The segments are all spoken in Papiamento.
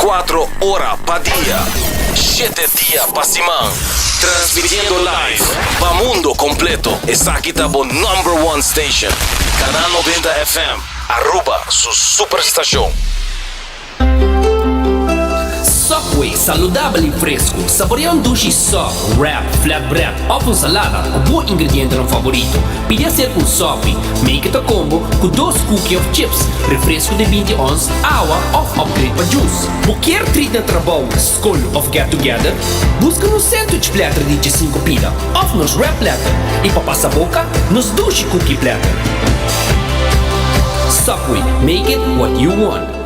24 ora pa dia, shete dia pa siman. Transmitiendo live pa mundo completo. Esaki ta bo number one station. Canal 90 FM, Aruba su superstacion. Subway, saludabel y fresco. Saborea un dushi sub, wrap, flatbread of un salada cu bo ingredientenan favorito. Pidi hacer cu un sopi. Make it a combo cu dos cookie of chips, refresco di binti ons, awa of upgrade pa juice. Bo kier treat na trabou, scol of get together? Busca nos sandwich platter di djesinco pida of nos wrap platter y pa pasa boca, nos dushi cookie platter. Subway, make it what you want.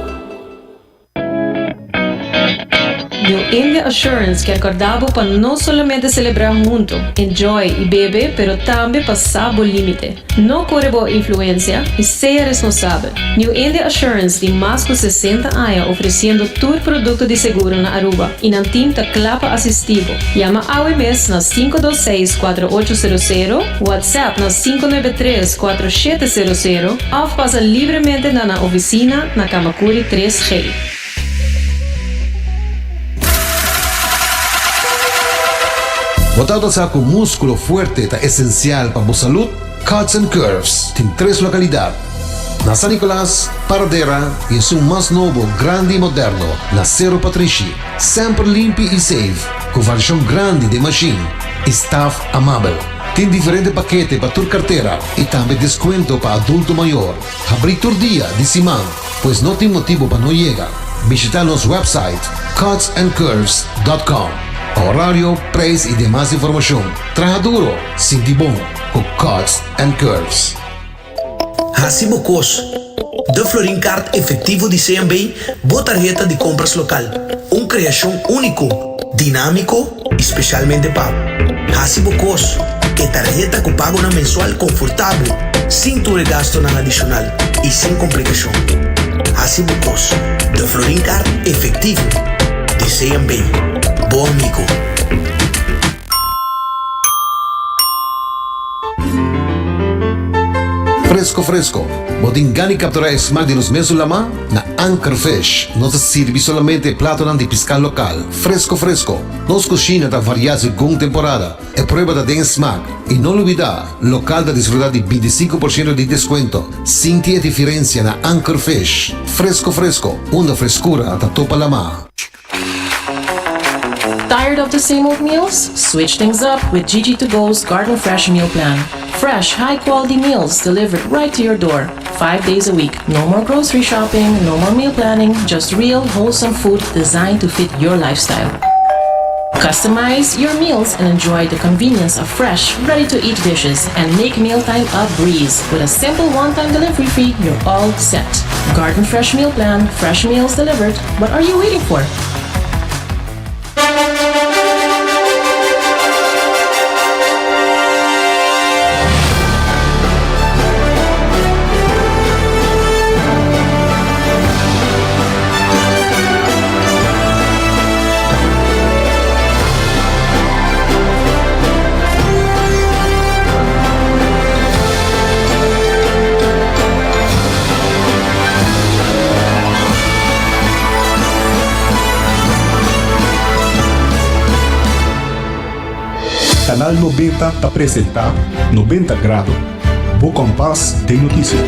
New India Assurance kier corda bo pa no solamente celebra hunto, enjoy y bebe pero tambe pa sa bo limite. No core bo influencia y sea responsabel. New India Assurance tin mas cu 60 aña ofreciendo tur producto di seguro na Aruba y nan team ta cla pa asisti bo. Yama awe mes na 526 4800, WhatsApp na 593 4700 of pasa libremente na nan oficina na Camacuri 3G. Bo tabata sa ku múskulo fuerte ta esensial pa bo salud? Cuts and Curves tin tres lokalidat, na San Nicolas, Paradera i esun mas nobo, grandi i moderno, na Sero Patrishi. Semper limpi i safe, ku variashon grandi den mashin i staf amabel. Tin diferente pakete pa tur kartera i tambe deskuento pa adulto mayor. Habrí tur dia di siman, pues no tin motibu pa no yega. Bishitá nos website cutsandcurves.com pa horario, prijs i demas informashon. Traha duro, sinti bon ku Cuts and Curves. Hasi bo kos. De Florin Card Efectivo di CMB, bo tarheta di compras local. Un creacion unico, dinamico y specialmente pa bo. Hasi bo kos. E tarheta cu pagonan mensual confortabel, sin tur e gastonan adicional y sin complicacion. Hasi bo kos. De Florin Card Efectivo di CMB. Bo amigo. Fresco fresco, bo tin gana di captura e smaak di nos mesun lama? Na Anchor Fish nos ta sirbi solamente e platonan di pisca local, fresco fresco. Nos cushina ta varia segun temporada, e prueba ta den e smaak. Y no lubida, local ta disfruta di binticinco por ciento di descuento. Sinti e diferencia na Anchor Fish. Fresco fresco, unda frescura ta topa lama. Tired of the same old meals? Switch things up with Gigi To Go's Garden Fresh Meal Plan. Fresh, high quality meals delivered right to your door, five days a week. No more grocery shopping, no more meal planning, just real, wholesome food designed to fit your lifestyle. Customize your meals and enjoy the convenience of fresh, ready to eat dishes and make mealtime a breeze. With a simple one time delivery fee, you're all set. Garden Fresh Meal Plan, fresh meals delivered. What are you waiting for? Canal 90 ta presenta 90 Grado, bo kompas den notisia.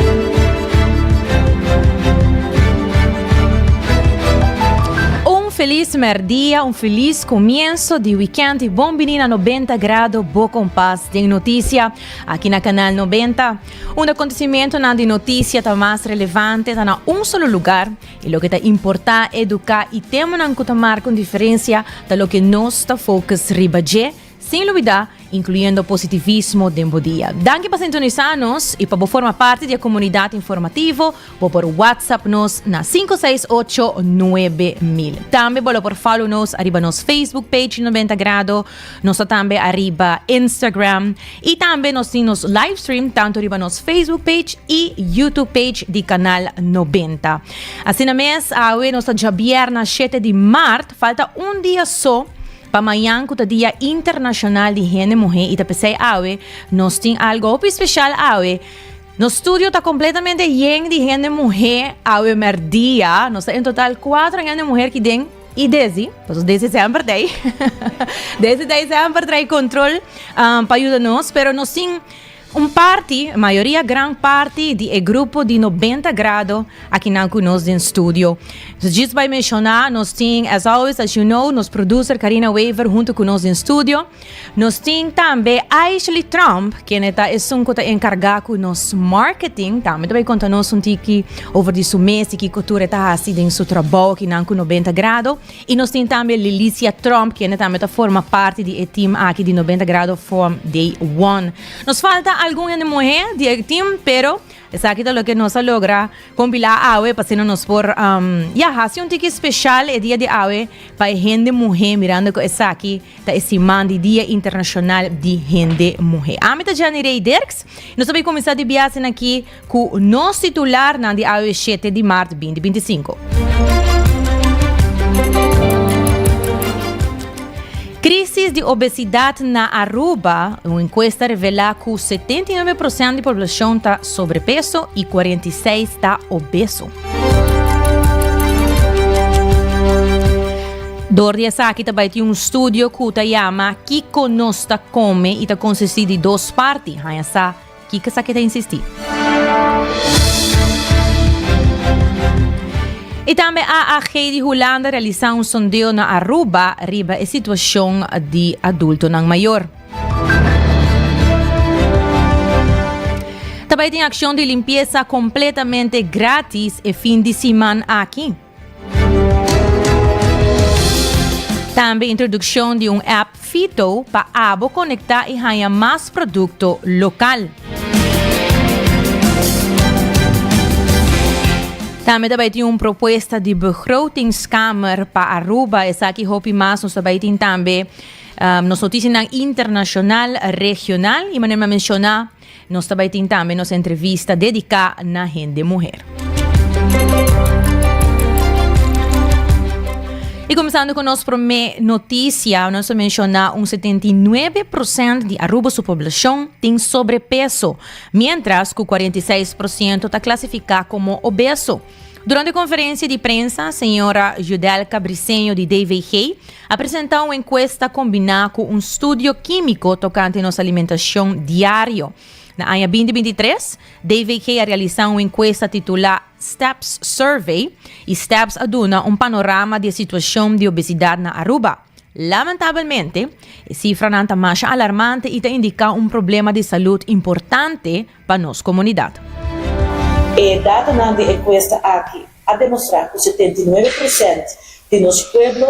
Un felis merdia, un felis comienzo di weekend y bon bini na 90 Grado, bo kompas den noticia. Aki na Canal 90. Unda acontecimentonan di noticia ta mas relevante ta na un solo lugar y loke ta importa, educa y temanan cu ta marca un diferencia ta loke nos ta focus riba dje, sin lubida incluyendo positivismo den bo dia. Danki pa sintonisa nos y pa bo forma parti di e comunidad informativo. Bo por WhatsApp nos na 568 9000. Tambe bo lo por follow nos ariba nos Facebook page 90 Grado. Nos ta tambe ariba Instagram. Y tambe nos tin nos live stream tanto riba nos Facebook page y YouTube page di Canal 90. Asina mes, awe nos ta djabierna 7 di maart. Falta un dia so pa mañan cu ta Dia Internacional di Hende Muhe y ta pesey awe nos tin algo hopi special awe. Nos studio ta completamente yen di hende muhé awe merdia. Nos ta en total cuatro hende muher ki den y Desi, paso Desi semper ta ei. Desi ta ei semper trae control um, pa yuda nos, pero nos tin un parti, mayoria gran parti di e grupo di 90 grado akinan ku nos den studio. So just by menciona, nos tin, as always, as you know, nos producer Karina Wever hunto ku nos den studio. Nos tin tambe Aishley Tromp, kende ta esun ku ta enkargá ku nos marketing. Tambe ta bai konta nos un tiki over di su mes i kiko tur e ta hasi den su trabou akinan ku 90 Grado. I nos tin tambe Lilicia Tromp, kende tambe ta forma parti di e team aki di 90 Grado from day one. Nos falta algun hende muhé di e team, pero Esaki ta loke nos a logra compila awe pa asina nos por ya haci un tiki special e dia di awe pa e hende muhe mirando cu esaki ta e siman di Dia Internacional di Hende Muhe. Ami ta Jenny Rey Dirks. Nos ta bay cuminsa di bia asina aki cu nos titularnan di awe shete di maart binti 25. Crisis di obesidad na Aruba, un encuesta revela cu 79 procent di poblacion ta sobrepeso y 46 ta obeso. Door di esaki ta bai tin un studio cu ta yama Kico nos ta come y ta consisti di dos parti. Haña sa Kiko esaki ta insistí? I tambe AAG di Hulanda realisá un sondeo na Aruba riba e situashon di adultonan mayor. Ta bai tin akshon di limpiesa kompletamente gratis e fin di siman aki. Tambe introdukshon di un app Fito pa abo konektá i haña mas produkto lokal. Tambe ta bai tin un propuesta di begrotingskamer pa Aruba. Esaki hopi mas nos ta bai tin tambe nos notisianan internashonal, regional i manera mi a menshoná Nos ta bai tin tambe nos entrevista dediká na hende muher. I kuminsando ku nos promé notisia, nos a menshoná un 79% di Aruba su poblashon tin sobrepeso, miéntras ku 46% ta klasifiká komo obeso. Durante konferensia di prensa, señora Judelka Briceño di DVG a presentá un enkuesta kombiná ku un studio kímiko tokante nos alimentashon diario. Na aña 2023, DVG a realisá un enkuesta titulá Steps Survey i Steps a duna un panorama di e situashon di obesidat na Aruba. Lamentabelmente, e sifranan ta masha alarmante i ta indiká un problema di salud importante pa nos komunidat. E datonan di enkuesta aki a demostrá ku 79 prosènt di nos pueblo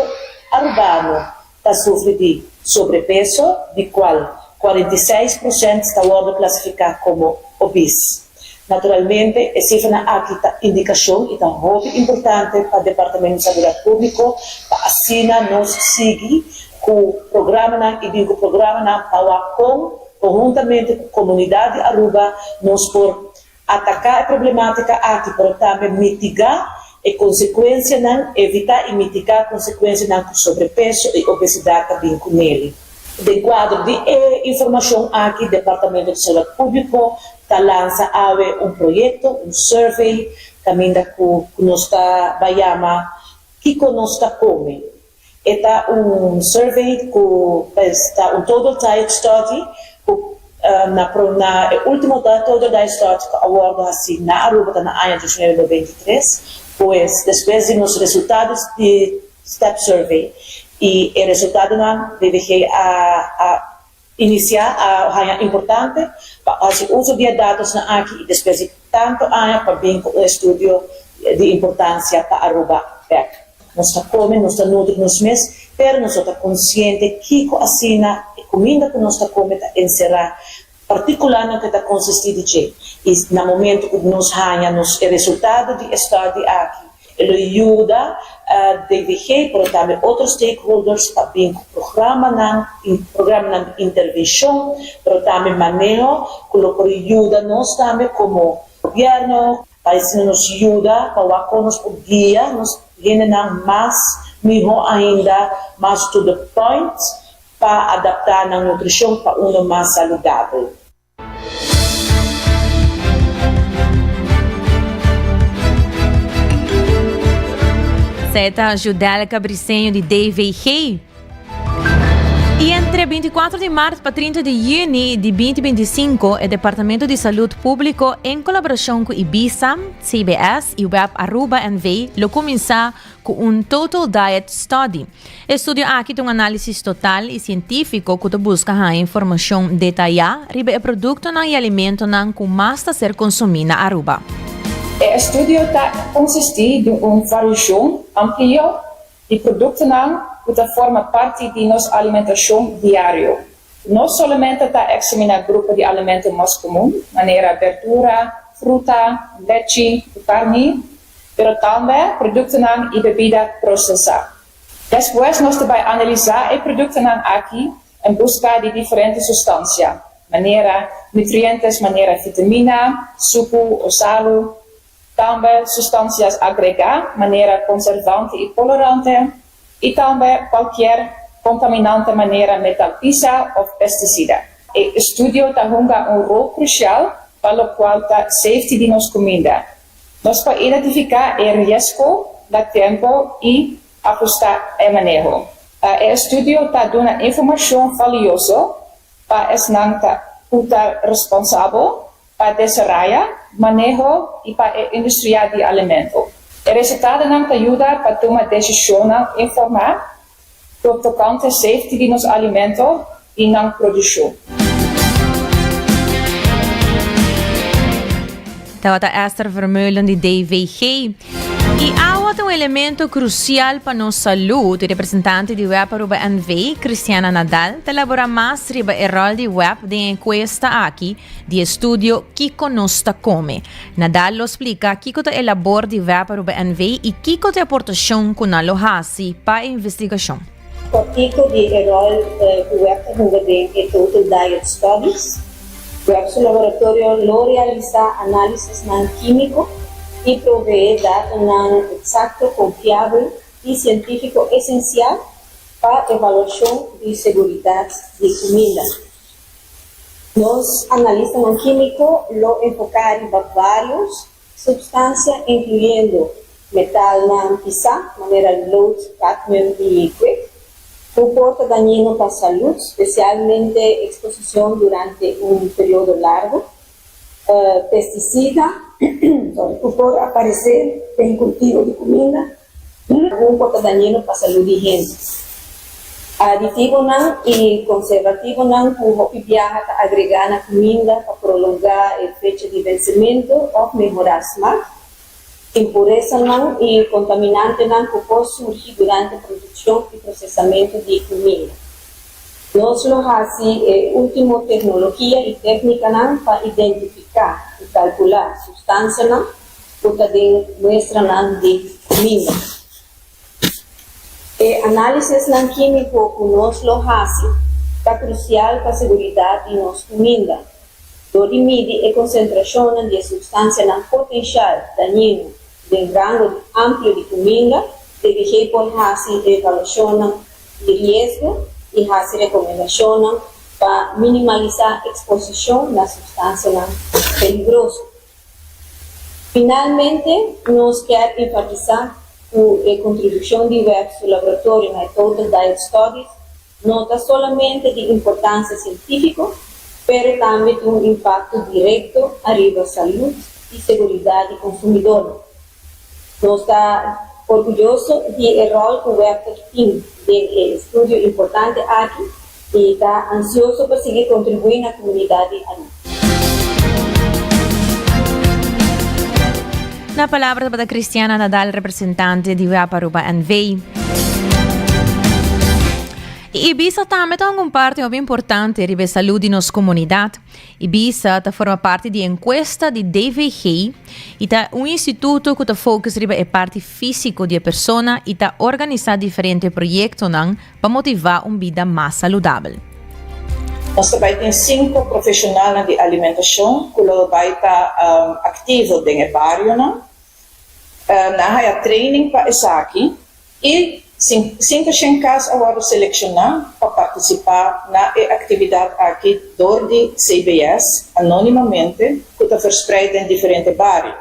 arubano ta sufri di sobrepeso, di kual 46 prosènt ta wòrdu klasifiká komo obes. Naturalmente, e sifranan aki ta indikashon i ta hopi importante pa Departamento di Saludat Públiko pa asina nos sigui ku programanan i bin ku programanan pa wak kon Konhuntamente ku komunidat di Aruba nos por ataká e problematika aki pero tambe mitigá e konsekuensianan, evitá i mitigá konsekuensianan ku sobrepeso i obesidat ta bin ku neli. Den kuadro di e informashon aki Departamento di Saludat Públiko ta lansa awe un proyekto, un survey, kaminda ku nos ta bai yama Kiko nos ta kome? E ta un survey cu ta un total diet study cu na na e ultimo total diet study cu a wordo haci na Aruba ta na aña 1993. Pues despues di nos resultado di step survey y e resultadonan DVG a a Inisiá a haña importante pa hasi uso di e datosnan aki i despues di tantu aña pa bin ku un estudio di importansia pa Aruba bek. Nos ta kome, nos ta nutri nos mes, pero nos no ta konsiente kiko asina e kuminda ku nos ta kome ta enserá, partikularnan ku e ta konsistí di dje. I na momentu ku nos haña nos e resultado di e study aki, E lo yuda DVG pero tambe otro stakeholders pa bin ku programanan, programanan di intervenshon pero tambe maneho ku lo por yuda nos tambe komo gobièrnu pa asina nos yuda pa wak kon nos por guia nos hendenan mas mihó ainda, mas to the point pa adaptá nan nutrishon pa uno mas saludabel. Esei ta Judelka Briceño di DVG. Y entre 24 di maart pa 30 di juni di 2025 e Departamento di Salud Publico en colaboracion cu Ibisa, CBS y Web Aruba NV lo cuminsa cu un Total Diet Study. E estudio aki ta un análisis total y científico cu ta busca haña informacion detayá riba e productonan y alimentonan cu mas ta ser consumí na Aruba. E estudio ta consistí di un variacion amplio di productonan cu ta forma parti di nos alimentacion diario. No solamente ta examiná grupo di alimento mas comun, manera berdura, fruta, lechi cu carni, pero tambe produktonan i bebida prosesá. Despues nos ta bai analisá e produktonan aki en buska di diferente sustansia, manera nutrientes manera vitamina, suku o salu, tambe sustansias agregá manera konservante i kolorante, i tambe kualkier kontaminante manera metal pisa òf pestisida. E estudio ta hunga un rol krusial pa lokual ta safety di nos kuminda. Nos por identifiká e riesgo na tempo i ahustá e maneho. E estudio ta duna informashon valioso pa esnan ta ku ta responsabel pa desaraya maneho i pa e industria di alimento. E resultadonan ta yuda pa tuma desishonnan informá Por tokante safety di nos alimento i nan produkshon. Tabata Esther Vermeulen di DVG. I awa ta un elemento krusial pa nos salud. E representante di web Aruba NV, Cristiana Nadal, ta elabora mas riba e rol di web den e enkuesta aki di estudio Kiko Nos Ta Kome. Nadal lo splika kiko ta e labor di web Aruba NV i kiko ta e aportashon ku nan lo hasi pa e investigashon. Kòrtiku di e ròl ku web ta hunga den e Total Diet Studies, Web su laboratorio lo realisá análisisnan kímiko i proveé datonan eksakto, konfiabel i sientífiko esensial pa evaluashon di seguridat di kuminda. Nos analistanan kímiko lo enfoká riba vários supstansia inkluyendo metalnan pisá manera lood, cadmium i kwik, ku por ta dañino pa salud, spesialmente eksposishon durante un periodo largu, pestisida, ku por aparesé den kultivo di kuminda, Algun por ta dañino pa salud di hende. Aditivonan i konservativonan ku hopi biaha ta agregá na kuminda pa prolongá e fecha di vensementu òf mehorá smak. Impuresanan i kontaminantenan ku por surgi durante produkshon i prosesamentu di kuminda. Nos lo hasi e último teknologia i téknikanan pa identifiká i kalkulá sustansianan ku ta den muestranan di kuminda. E análisisnan kímiko ku nos lo hasi ta krusial pa seguridat di nos kuminda. Dor di midi e konsentrashonnan di e supstansianan potenshal dañino den rango di amplio di kuminda, DVG por hasi evaluashonnan di riesgo i hasi rekomendashonnan pa minimalisá eksposishon na supstansianan peligroso. Finalmente, nos kier enfatisá ku e kontribushon di web su laboratorio na e Total Diet Studies no ta solamente di importansia sientífiko, pero tambe tin un impakto direkto ariba salud i seguridat di konsumidónan. Nos ta orguyoso di e ròl ku web ta tin den e estudio importante aki i ta ansioso pa sigui kontribuí na komunidat di Aruba. Na palabra tabata Cristiana Nadal, representante di web Aruba NV. I Ibisa tambe ta un parti hopi importante riba e salud di nos comunidad. Ibisa ta forma parti di encuesta di DVG y ta un instituto cu ta focus riba e parti fisico di e persona y ta organisa diferente proyectonan pa motiva un bida mas saludabel. Nos ta bai tin sinku profeshonalnan di alimentashon ku lo bai ta aktivo den e barionan. Nan a haya training pa esaki i 500 kas a wòrdu selekshoná pa partisipá na e aktividat aki dor di CBS anónimamente ku ta verspreid den diferente bario.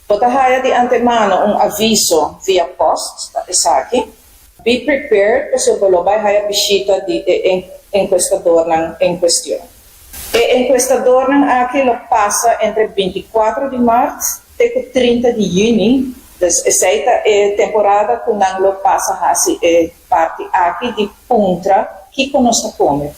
Bo ta haya di antemano un aviso via post pa esaki. Be prepared pasobra bo lo bai haya bishita di e encuestadornan en cuestion. E encuestadornan aki lo pasa entre binticuatro di mart te cu 30 di juni, dus esey ta e temporada cu nan lo pasa haci e parti aki di puntra kico nos ta come.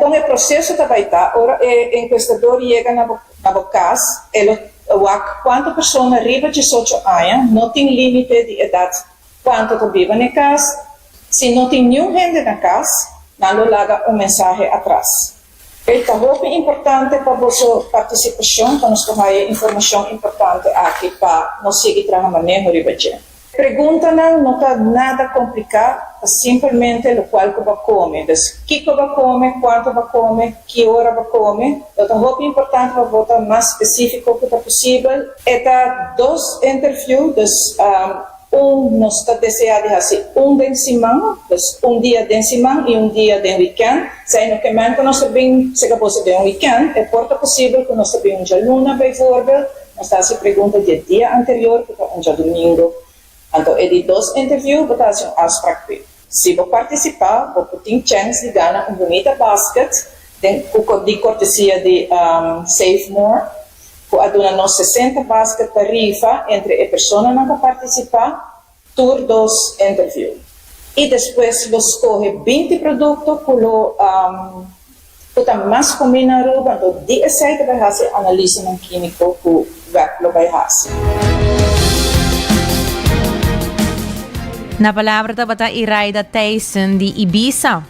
Con e proceso ta bay ta, ora e encuestador yega na bo na bo cas, e lo wak cuanto persona riba diesocho aña, no tin limite di edad cuanto ta biba na e cas. Si no tin niun hende na cas, nan lo laga un mensahe atras. E ta hopi importante pa boso participacion pa nos por haya e informacion importante aki pa nos sigui traha maneho riba dje. Preguntanan no ta nada kompliká, ta simpelmente lokual ku bo a kome. Dus, kiko bo a kome, kuantu bo a kome, ki ora bo a kome. Lo ta hopi importante pa bo ta mas spesífiko ku ta posibel. E ta dos interview, dus un nos ta deseá di hasi un den siman, dus un dia den siman i un dia den wikènt. Esei no ke men ku nos ta bin seka boso den un wikènt. E por ta posibel ku nos ta bin un djaluna, bijvoorbeeld. Nos ta hasi pregunta di e dia anterior ku ta un djadumingu. Anto e di dos interview bo ta hasi un afsprak p'e. Si bo partisipá bo por tin chèns di gana un bunita basket den ku di kortesia di Save More ku a duna nos 60 basket pa rifa entre e personanan ku a partisipá tur dos interview. I despues lo skohe 20 produkto ku lo ku ta mas komun na Aruba, anto di esei ta bai hasi e analisenan kimiko ku web lo bai hasi. Na palabra tabata Iraida Thijssen di Ibisa.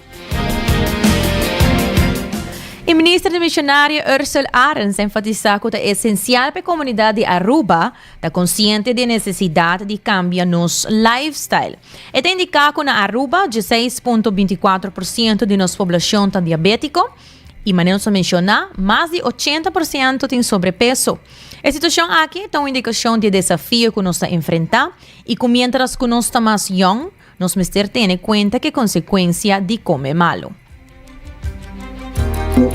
E minister demisionario Ursell Arends a enfatisa cu ta esencial pa e comunidad di Aruba ta konsiente di e nesesidat di kambia nos lifestyle. E ta indiká ku na Aruba dieseis punto bintikuatro por siento di nos poblashon ta diabétiko i manera nos a menshoná mas di ochenta por siento tin sobrepeso. E situashon aki ta un indikashon di e desafio ku nos ta enfrentá i ku miéntras ku nos ta mas yòn nos mester tene kuenta ku e konsekuensia di kome malu.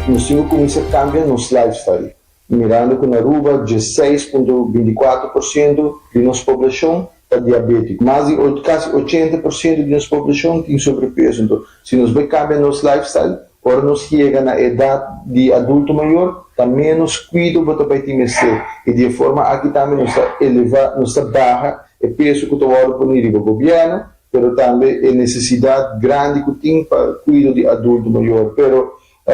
Nos tin ku kuminsá kambia nos lifestyle. Mirando ku na Aruba 16.24% di nos poblashon ta diabétiko, mas di kasi 80% di nos poblashon tin sobrepeso. Anto, si nos bai kambia nos lifestyle, ora nos yega na edat di adulto mayor, ta ménos kuido bo ta bai tin mester. I di e forma aki tambe nos ta elevá, nos ta baha e peso ku ta wòrdu poní riba gobièrnu, pero tambe e nesesidat grandi ku tin pa kuido di adulto mayor. Pero E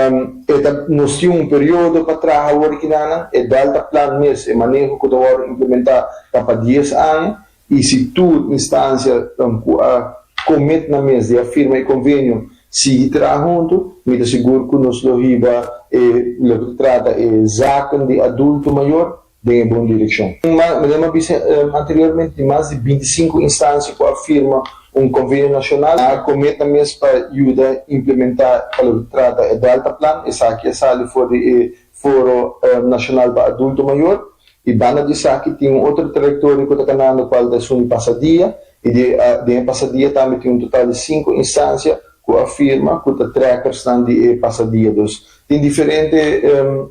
ta nos tin un periodo pa traha awor kinanan, e Delta Plan mes, e maneho ku ta wòrdu implementá ta pa dies aña i si tur instansia ku a komit nan mes di a firma e konvenio sigui traha huntu, mi ta sigur ku nos lo hiba e loke ta trata e zaken di adulto mayor den e bon direkshon. Manera mi a bisa anteriormente tin mas di 25 instansia ku a firma un konvenio nashonal. A kometa mes pa yuda implementá pa loke ta trata e Delta Plan. Esaki a sali for di e Foro Nashonal pa Adulto Mayor. I banda di esaki tin un otro trayektoria ku ta kanando kual ta esun di Pasadia. I di den e Pasadia tambe tin un total di sinku instansia ku a firma ku ta trekkersnan di e Pasadia. Dus Tin diferente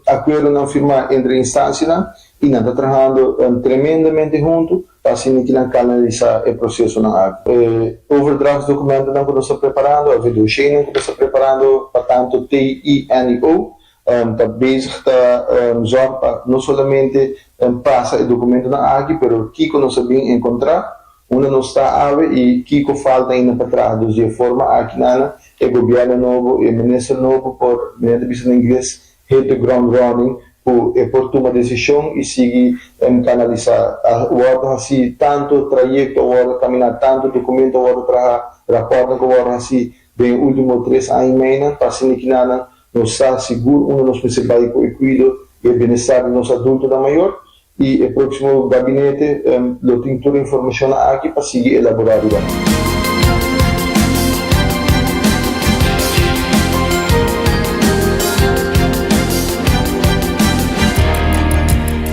akuerdonan firmá entre instansianan i nan ta trahando tremendamente huntu pa asina ki nan kanalisá e prosesonan aki. E overdrachtsdokumentonan ku nos ta preparando òf e dosheinan ku nos ta preparando pa tantu T, I, N i O ta bezig ta zòrg pa no solamente pasa e dokumentonan aki pero kiko nos a bin enkontrá Unda nos ta awe y kico falta ainda pa traha? Dus di e forma aki nana e gobierno nobo y e minister nobo por, mi ta bisa na ingles, hit the ground running cu e por tuma decision y sigui canalisa. A wordo haci tanto trayecto a wordo camina, tanto documento a wordo traha, raportnan cu a wordo haci den e ultimo tres aña y meinan pa asina ki nana nos sa sigur unda nos mester bay cu e cuido y e bienestar di nos adultonan mayor. I e próksimo gabinete lo tin tur e informashonnan aki pa sigui elaborá riba.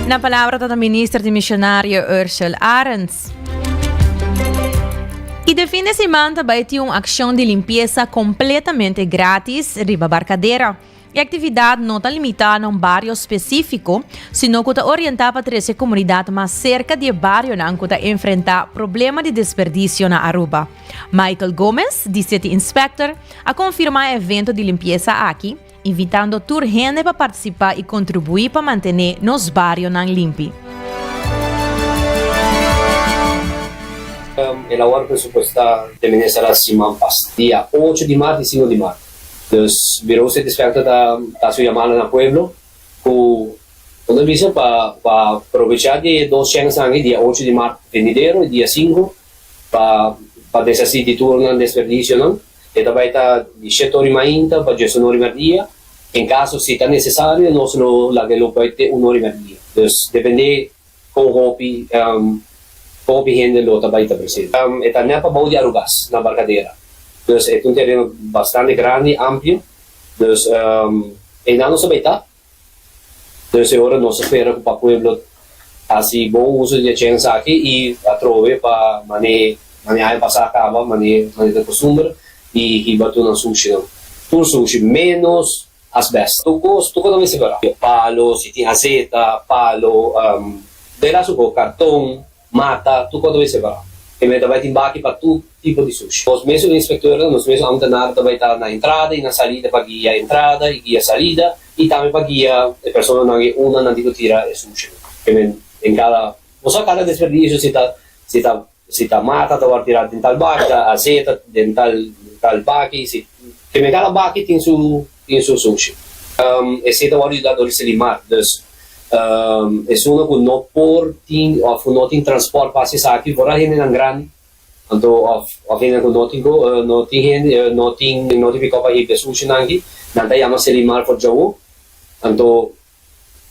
Na palabra ta minister di Missionario Ursel Arends. I de fin de siman ta bai tin un akshon di limpiesa kompletamente gratis riba Barcadera. E actividad no ta limita na un bario specifico, sino cu ta orienta pa trece comunidad mas cerca di e barionan cu ta enfrenta problema di desperdicio na Aruba. Michael Gomez, di City Inspector, a confirma e evento di limpiesa aki, invitando tur hende pa participa y contribui pa mantene nos barionan limpi. El a wòrdu presupuestá den minister a siman pas, dia ocho di mart i sinku di mart. Dus Bureau City Inspector ta hasi un yamada na pueblo ku bo ta bisa pa pa probechá di e dos chèns aki, dia ocho di mart venidero i dia sinku, pa pa deshasí di tur nan desperdisionan. E ta bai ta di shete ora di mainta pa diesun ora di merdia. En kaso si ta nesesario nos lo laga e lo bai te un ora di merdia. Dus dependé Kon hopi kon hopi hende lo ta bai ta presente. E ta nèt pabou di Arugas, na Barcadera. Dus e ta un tereno bastante grandi, amplio. Dus einan nos ta bai ta. Dus e ora nos ta spera ku pa pueblo hasi bon uso di e chèns aki i atrobe pa mane mane aña pasá kaba, mane mane ta kustumber i hiba tur nan sushinan. Tur sushi ménos Asbest. Tur cos, tur cos ta mester para. Palo, si tin azeta, palo, bela su cos, carton, mata, tur cos ta mester para. E mester ta bai tin baki pa tur tipo di sushi. Nos mesun inspectornan, nos mesun ambtenaar ta bai ta na entrada y na salida pa guia entrada y guia salida y tambe pa guia e personanan e unda nan tin cu tira e sushinan. Ke men den cada, bo sa cada desperdicio si ta, si ta. Si ta mata ta wòrdu tirá den tal baki, ta azeta den tal tal baki, si ke men kada baki tin su tin su sushi. Esei ta wòrdu yudá dor di Selimar. Dus esunnan ku no por tin òf ku no tin transpòrt pa hasi esaki por a hendenan grandi anto òf òf hendenan ku no tin no tin hende no tin no tin pikòp pa hiba e sushinan aki nan ta yama Selimar for djawo anto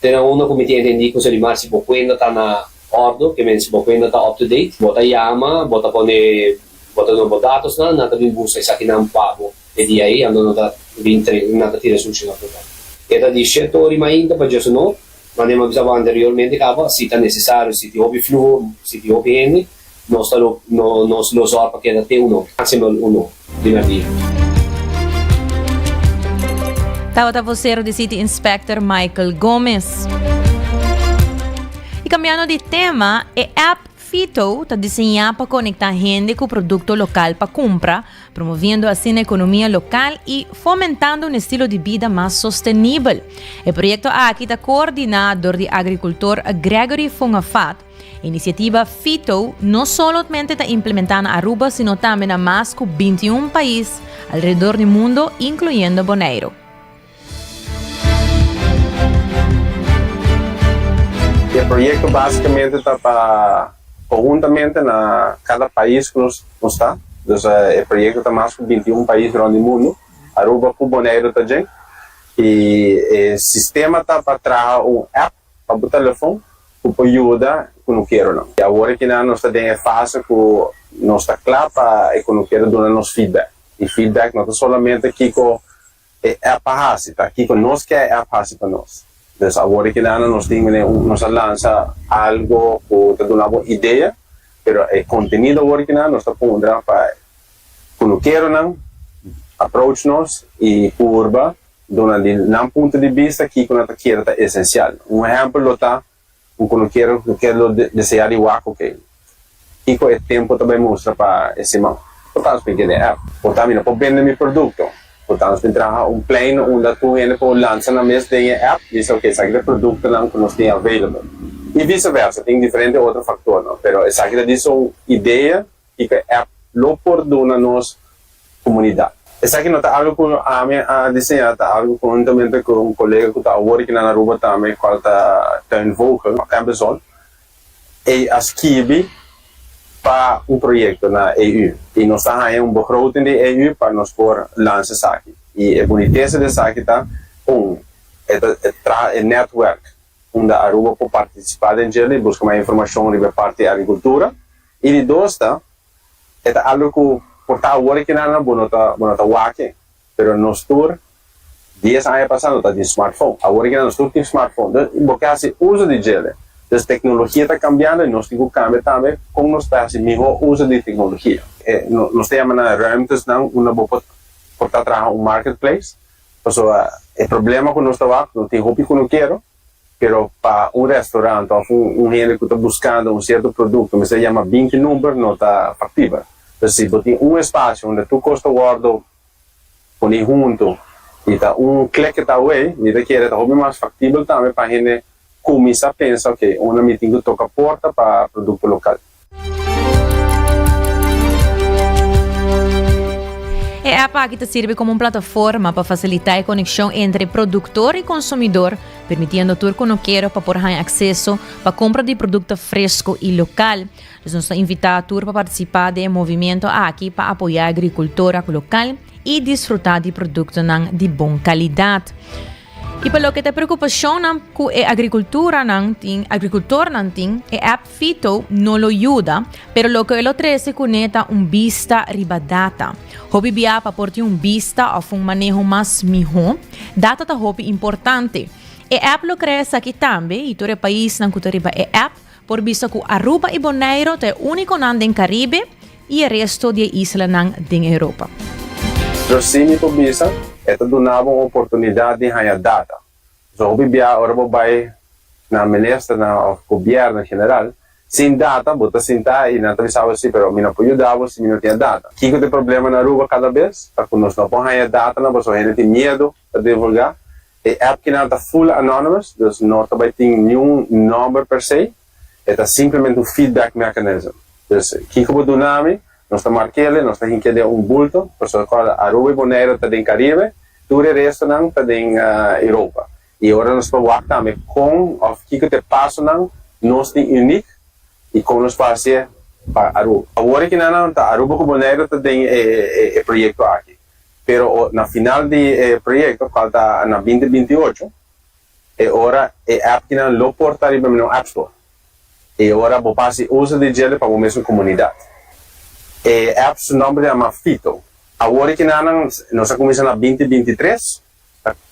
Te na unda ku mi tin entendí ku Selimar si bo kuenta ta na òrdu, ke men si bo kuenta ta up to date, bo ta yama, bo ta pone, bo ta duna bo datosnan, nan ta bin buska esakinan pa bo e dia ei, anto nan ta bin tre, nan ta tira sushi na fruta. E ta di shete ora i mainta pa djesunor, manera mi a bisa bo anteriormente kaba, si ta nesesario, si tin hopi fluho, si tin hopi hende, Nos ta lo nos lo zòrg pa keda te uno, máximo uno di merdia. Tabata vocero di City Inspector Michael Gomez. Y cambiando di tema, e app Fito ta diseñá pa conecta hende cu producto local pa cumpra, promoviendo asina economia local y fomentando un estilo di bida mas sostenibel. E proyecto aki ta coordina dor di agricultor Gregory Fongafat, E inisiativa Fito no solamente ta implementá na Aruba sino tambe na mas ku 21 pais alrededor di mundo, inkluyendo Boneiru. E proyekto básikamente ta pa konhuntamente na kada pais ku nos nos ta. Dus e proyekto ta mas ku 21 pais rònt di mundu. Aruba ku Boneiru ta djen. I e sistema ta pa traha un app pa bo telefon ku por yuda kunukeronan. I awor akinan nos ta den e fase ku nos ta kla pa e kunukero duna nos feedback. I feedback no ta solamente kiko e app a hasi, ta kiko nos ke e app hasi pa nos. Dus awor akinan nos tin mene un nos a lansa algo ku ta duna bo idea, pero e kontenido awor akinan nos ta puntra pa kunukeronan approach nos i purba Duna di nan punto di bista kiko nan ta kere ta esensial. Un ehèmpel lo ta un kunukero ku ke lo deseá di wak oke kiko e tempu ta bai mustra pa e siman. Por ta nos bin kende app. Por ta mi no por bende mi produkto. Por ta nos bin traha un plein unda tur hende por lansa nan mes den e app bisa oke esaki ta e produktonan ku nos tin available. I vise versa tin diferente otro faktornan pero esaki ta disa un idea kiko e app lo por duna nos komunidat. Esaki no ta algu ku ami a diseñá, ta algu konhuntamente ku un kolega ku ta awor aki na Aruba tambe, kual ta Teun Vogel, Amazon. Ei a skibi pa un proyekto na EU i nos ta haña un begroting di EU pa nos por lansa esaki. I e bunitesa di esaki ta, un, e ta traha e nètwèrk unda Aruba por partisipá den djel i buska mas informashon riba e parti di agrikultura. I di dos ta, E ta algo ku por ta awor aki nan bo no ta bo no ta wak e, pero nos tur dies aña pasá no ta tin smartphone. Awor aki nan nos tur tin smartphone. Entonces bo ke hasi uso di djele. Entonces teknologia ta kambiando i nos tin ku kambia tambe kon nos ta hasi mihó uso di teknologia. E nos ta yama nan ruimtesnan unda bo por por ta traha un marketplace pasobra. E problema ku nos ta wak, no tin hopi kunukero, pero pa un restaurant òf un hende ku ta buskando un sierto produkto mester yama binti number no ta faktibel. Entonces si bo tin un espasio unda tur kos ta wòrdu pone huntu i ta un klek ta away, mi ta kere ta hopi mas faktibel tambe pa hende kuminsá pensa ok, unda mi tin ku toka porta pa produkto lokal. E app aki ta sirbi como un plataforma pa facilita e conexion entre productor y consumidor, permitiendo tur conokero pa por haña acceso pa compra di producto fresco y local. Dus nos ta invita tur pa participa den e movimiento aki pa apoya agricultora local y disfruta di productonan di bon calidad. Y pa loke ta e preocupacionnan cu e agriculturanan tin, agricultornan tin, e app Fito no lo yuda, pero loke e lo trece cune ta un bista riba data. Hopi bia pa por tin un bista of un maneho mas miho, data ta hopi importante. E app lo crea esaki tambe y tur e paisnan cu ta riba e app por bisa cu Aruba y Bonaire ta e uniconan den Caribe y e resto di e islanan den Europa. Pero si mi por bisa, e ta duna bo un oportunidad di haña data. So hopi bia ora bo bai na ministernan of gobierno en general, sin data bo ta sinta y nan ta bisa bo si, pero mi no por yuda bo si mi no tin e data. Kiko ta e problema na Aruba cada bes? Ta cu nos no por haña datanan pasobra hende tin miedo pa divulga. E app kinan ta full anonymous, dus no ta bai tin niun nomber per se, e ta simplemente un feedback mechanism. Dus kiko bo duna mi, nos ta mark'ele, nos ta hink'e den un bulto, pasobra kòrda Aruba i Boneiru ta den Karibe, tur e restonan ta den Europa. I ora nos por wak tambe kon òf kiko ta e pasonan nos tin unik i kon nos por hasié pa Aruba. Awor e kinanan ta Aruba ku Boneiru ta den e proyekto aki, pero na final di e proyekto, kual ta na binti 28, E ora e app kinan lo por ta riba mino App Store. E ora bo pa hasi uso di djele pa bo mesun komunidat. E app su nomber ta yama Fito. Awor e kinanan nos a kuminsa na 2023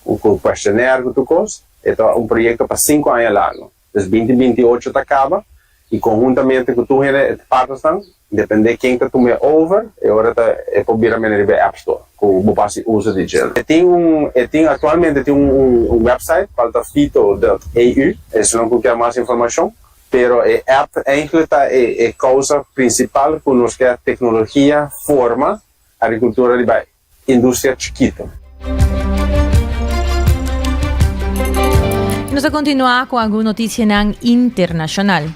ku questionnaire ku tur kos. E ta un proyekto pa sinku aña largu. Dus 2028 ta kaba i konhuntamente ku tur hende e partnersnan Depende ken ta tum'é over, e ora ta e por bira mene riba e App Store ku bo por hasi uso di dje. E tin un e tin aktualmente tin un un website kual ta fito dot eu, esunnan ku kier mas informashon, pero e app eindelijk ta e e kousa prinsipal ku nos ke teknologia forma agrikultura riba industria chikito. Nos ta continua cu algun noticianan internacional.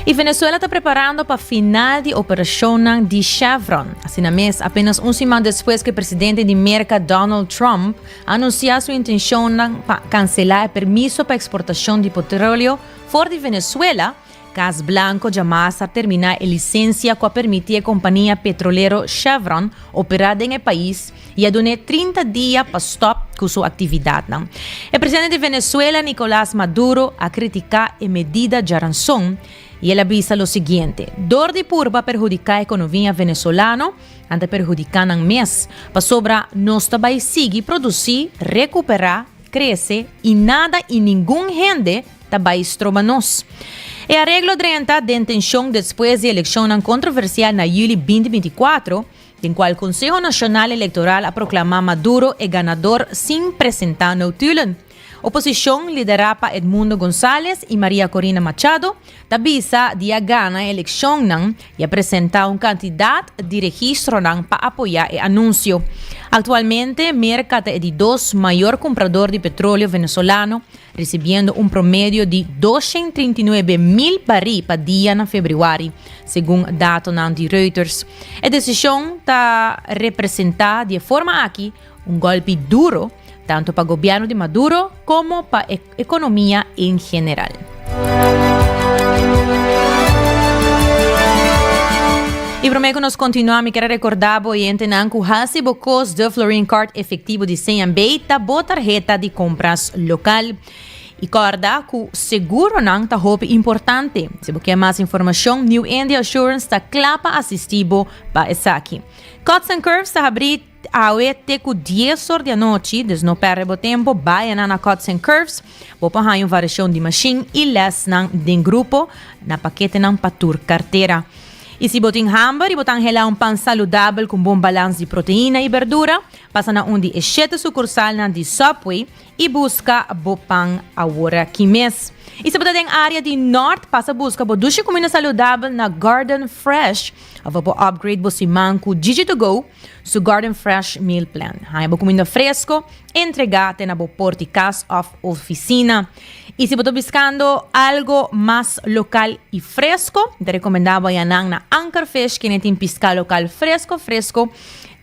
Y Venezuela ta preparando pa final di operacionnan di Chevron. Asina mes, apenas un siman despues cu e presidente di Merca Donald Trump a anuncia su intencionnan pa cancela e permiso pa exportacion di petroleo for di Venezuela, Cas Blanco djamas a terminá e lisensia ku a permití e kompania petrolero Chevron operá den e pais i a dun'é 30 dia pa stòp ku su aktividatnan. E presidente di Venezuela, Nicolás Maduro, a kritiká e medida djaranson i el a bisa lo siguiente, Dor di purba perhudiká ekonomia venezolano, nan ta perhudiká nan mes, pasobra nos ta bai sigui produsí, rekuperá, krese i nada i ningun hende ta bai stroba nos. E areglo drenta den tenshon despues di elekshonnan kontroversial na yüli 2024, den kual Konseho Nashonal Elektoral a proklamá Maduro e ganador sin presentá notulen. Oposishon, liderá pa Edmundo González i María Corina Machado, ta bisa di a gana e elekshonnan i a presentá un kantidat di registronan pa apoyá e anunsio. Aktualmente, Merka ta e di dos mayor kumprador di petroleo venezolano, risibiendo un promedio di 239 mil barí pa dia na febrüari, segun datonan di Reuters. E desishon ta representá di e forma aki un gòlpi duro tantu pa gobièrnu di Maduro komo pa e ekonomia en general. I promé ku nos kontinuá mi ker a rekordá bo oyentenan ku hasi bo kos de Florin Card efektivo di CNB ta bo tarheta di kompras lokal. I kòrda ku seguronan ta hopi importante. Si bo kier mas informashon New India Assurance ta kla pa asistí bo pa esaki. Cuts and Curves ta habrí Awe te ku dies or di anochi, dus no pèrdè bo tempu, bai na na Cuts and Curves. Bo por haña un variashon di mashin i lèsnan den grupo na paketenan pa tur kartera. Y si bo tin hamber y bo ta anhela un pan saludabel cu un bon balans di proteina y berdura, pasa na un di e shete sucursalnan di Subway y busca bo pan aworaki mes. Y si bo ta den area di Nort, pasa busca bo dushi cuminda saludabel na Garden Fresh of bo upgrade bo siman cu Gigi To Go su Garden Fresh Meal Plan. Haña bo cuminda fresco entrega te na bo porti cas of oficina. Y si bo ta buscando algo mas local y fresco, mi ta recomenda bo haña nan na Anchor Fish, kende tin pisca local fresco fresco.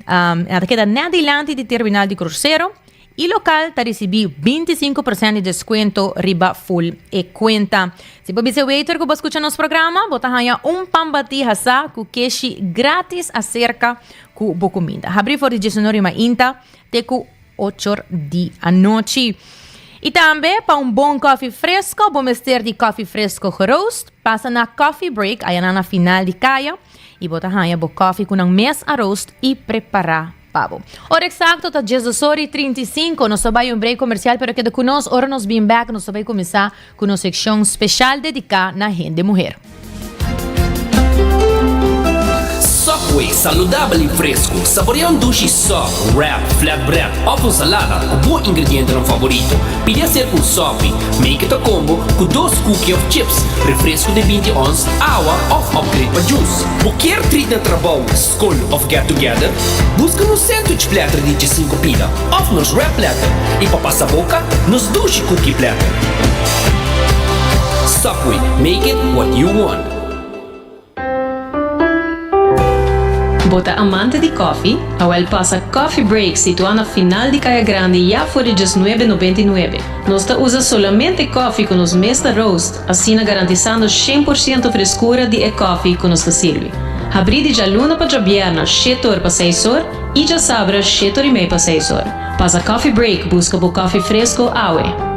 Um, nan ta keda net dilanti di terminal di crucero. Y local ta ricibi 25 percent di descuento riba full e cuenta. Si bo bisa e waiter cu bo a scucha nos programa, bo ta haña un pan bati hasa cu keshi gratis acerca cu bo cuminda. Habri for di diesunor y mainta te cu ochor di anochi. Y tambe pa un bon koffie fresco, bo mester di koffie fresco geroost, pasa na Coffee Break aya na na final di caya y bo ta haña bo koffie cu nan mes a roost y prepara pa bo. Ora exacto ta diesdos or y 35, nos ta bay un break comercial pero keda cu nos, ora nos bin back nos ta bay cuminsa cu nos seccion special dedica na hende muher. Subway, saludabel y fresco. Saborea un dushi sub, wrap, flatbread of un salada cu bo ingredientenan favorito. Pidi acerca un Subway. Make it a combo cu dos cookie of chips, refresco di 20 ons, awa of upgrade pa juice. Bo kier treat na trabou, scol of get together? Busca nos sandwich platter di 15 pida of nos wrap platter y pa pasa boca, nos dushi cookie platter. Subway, make it what you want. Bo ta amante di koffie? Awel pasa Coffee Break situá na final di Kaya Grandi ya for di diesnuebe nobenta i nuebe. Nos ta usa solamente koffie ku nos mes ta roast, asina garantisando shen por siento freskura di e koffie ku nos ta sirbi. Habrí di djaluna pa djabièrna shete or pa seis or i djasabra shete or i mei pa seis or. Pasa Coffee Break buska bo koffie fresko awe.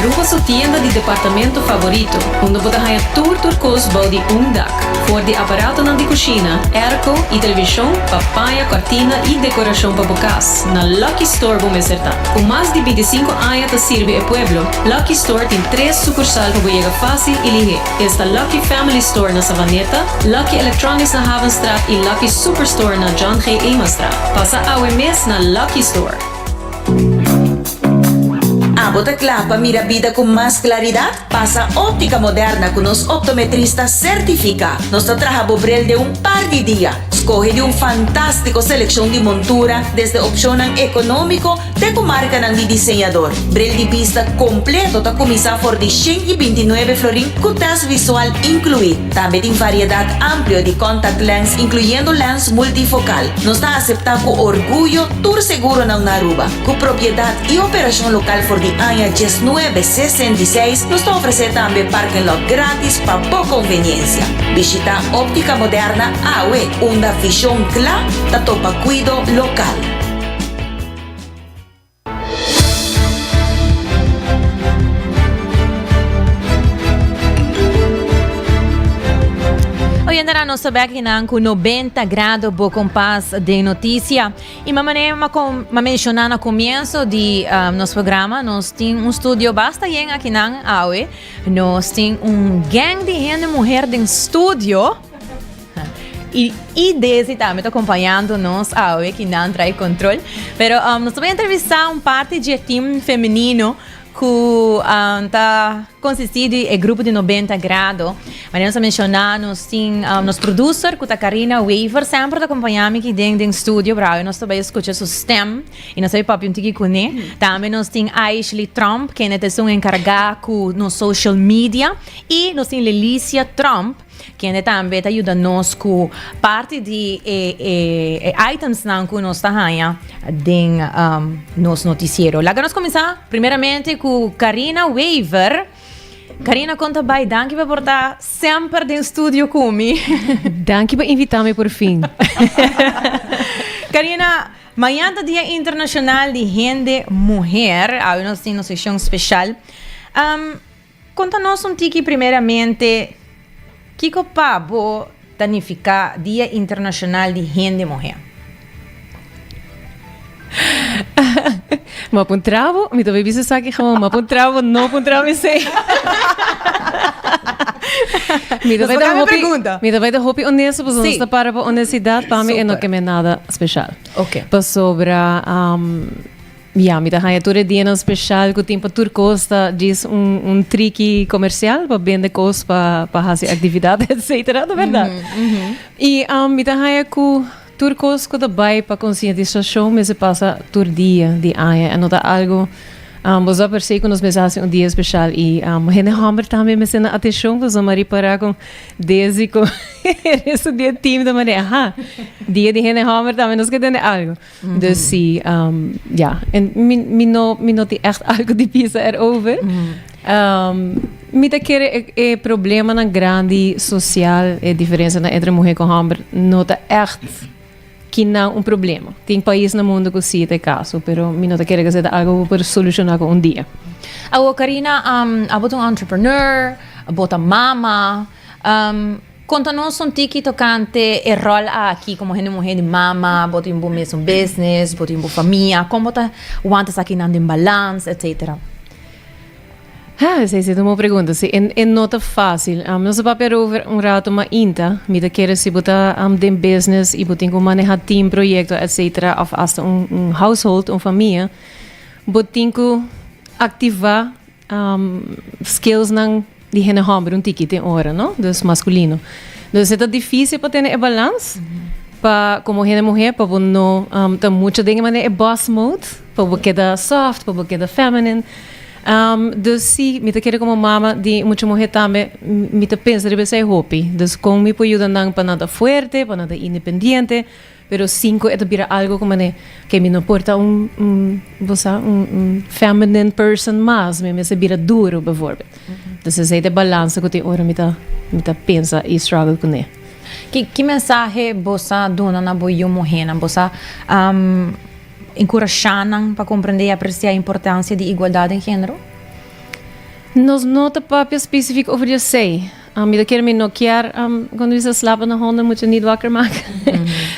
Aruba su tienda di departamento favorito, unda bo ta haña tur tur kos bou di un dak. For di aparatonan di kushina, airco i televishon pa paña, kòrtina i dekorashon pa bo kas, na Lucky Store bo mester ta. Ku mas di bintisinku aña ta sirbi e pueblo, Lucky Store tin tres sukursal pa bo yega fásil i lihé. Esta Lucky Family Store na Savaneta, Lucky Electronics na Havenstraat i Lucky Superstore na John G. Emanstraat. Pasa awe mes na Lucky Store. Abo ta kla pa mira bida ku mas klaridat? Pasa Óptica Moderna ku nos optometrista sertifiká. Nos ta traha bo bril den un par di dia. Skohe di un fantástiko selekshon di montura, desde opshonnan ekonómiko te ku markanan di diseñador. Bril di bista kompleto ta kuminsá for di 129 florin ku tèst visual inkluí. Tambe tin variedat amplio di contact lens inkluyendo lens multifokal. Nos ta aseptá ku orguyo tur seguronan na Aruba. Ku propiedat i operashon lokal for di aña diesnuebe sesenta i seis, nos ta ofresé tambe parking lot gratis pa bo konveniensia. Bishitá Óptica Moderna awe, unda vishon kla ta topa kuido lokal. Oyendera nos ta bek hinan ku 90 grado bo kompas den noticia. Y ma mane ma com ma menciona na comienzo di um, nos programa, nos tin un studio basta yen akinan awe. Nos tin un gang di hende muher den studio. Y, y Desi tambe ta acompañando nos awe, ki nan trae control. Pero um, nos ta bay entrevista un parte di e team femenino cu um, ta consisti di e grupo di 90 grado. Manera nos a menciona, nos tin um, nos producer cu ta Karina Wever, semper ta acompaña mi ki den den studio, pero awe nos ta bay escucha su stem y nos ta bay papia un tiki cune. Tambe nos tin Ashley Trump, kende ta esun encarga cu nos social media. Y nos tin Lelicia Trump, Kende tambe ta yuda nos ku parti di e e itemsnan ku nos ta haña den nos notisiero. Laga nos kuminsá primeramente ku Karina Wever. Karina kon ta bai? Danki pa por ta semper den studio ku mi. Danki pa invitá mi por fin. Karina, mañan ta Dia Internashonal di Hende Muher. Awe nos tin nos seshon speshal. Konta nos un tiki primeramente kiko pa bo ta nifiká Dia Internashonal di Hende Muhé? M'a puntra bo, mi ta bay bisa esaki gewoon, m'a puntra bo, no puntra mi esei. Mi ta bai ta hopi, mi ta bai ta hopi honesto, pasobra nos ta para pa honestidad, pa mi e no keme nada special. Ok. Pasobra, ya, mi ta haña tur e dianan special ku tin pa tur kos ta djis un, un triki komersial pa bende kos pa, pa hasi aktividat, etcetera, ta bèrdat. I mi ta haña ku tur kos ku ta bai pa konsientisashon mester pasa tur dia di aña, e no ta algu Bo sa persey ku nos mester hasi un dia speshal i hende hòmber tambe mester na atenshon pasobra mi a ripará ku Desi ku e resto di e team ta manera aha dia di hende hòmber tambe nos ke tende algu. Dus si ya en mi mi no mi no tin ègt algu di bisa erover. Mi ta kere e e problemanan grandi sosial e diferensianan entre muhé ku hòmber no ta ègt Kinan un problema. Tin pais na mundo cu si ta e caso, pero mi no ta kere cu esey ta algo cu bo por soluciona cu un dia. Awo Karina, abo ta un entrepreneur, bo ta mama. Conta nos un tiki tocante e rol aki como hende muhe di mama, bo tin bo mesun business, bo tin bo famia, con bo ta wanta esakinan den balans, etcetera. Ha, esei si ta un bon pregunta. Si, e, e no ta fácil. Um, nos a papia erover un rato mainta. Mi ta kere si bo ta um, den business i bo tin ku maneha team, proyekto, etcetera, of hasta un, un household, un famia, bo tin ku aktivá um, skillsnan di hende hòmber un tiki tin ora, no? Dus maskulino. Dus e ta difícil pa tene e balans pa komo hende muhé pa bo no um, ta mucho den e manera e boss mode, pa bo keda soft, pa bo keda feminine. Dus si, mi ta kere komo mama di mucha muhé tambe, mi ta pensa riba esei hopi. Dus kon mi por yuda nan pa nan ta fuerte, pa nan ta independiente, pero sin ku e ta bira algu ku manera ke mi no por ta un, un, bo sa, un, un feminine person mas, mi mester bira duru bijvoorbeeld. Dus esei ta e balansa ku tin ora mi ta, mi ta pensa i struggle kuné. Ki, ki mensahe bo sa duna na bo yu muhénan? Bo sa Enkurashá nan pa komprendé i apresiá importansia di igualdat den género? Nos no ta papia spesifik over di esei. Mi ta kere mi no kier, cuando bisa slapende honden moet je niet wakker maken.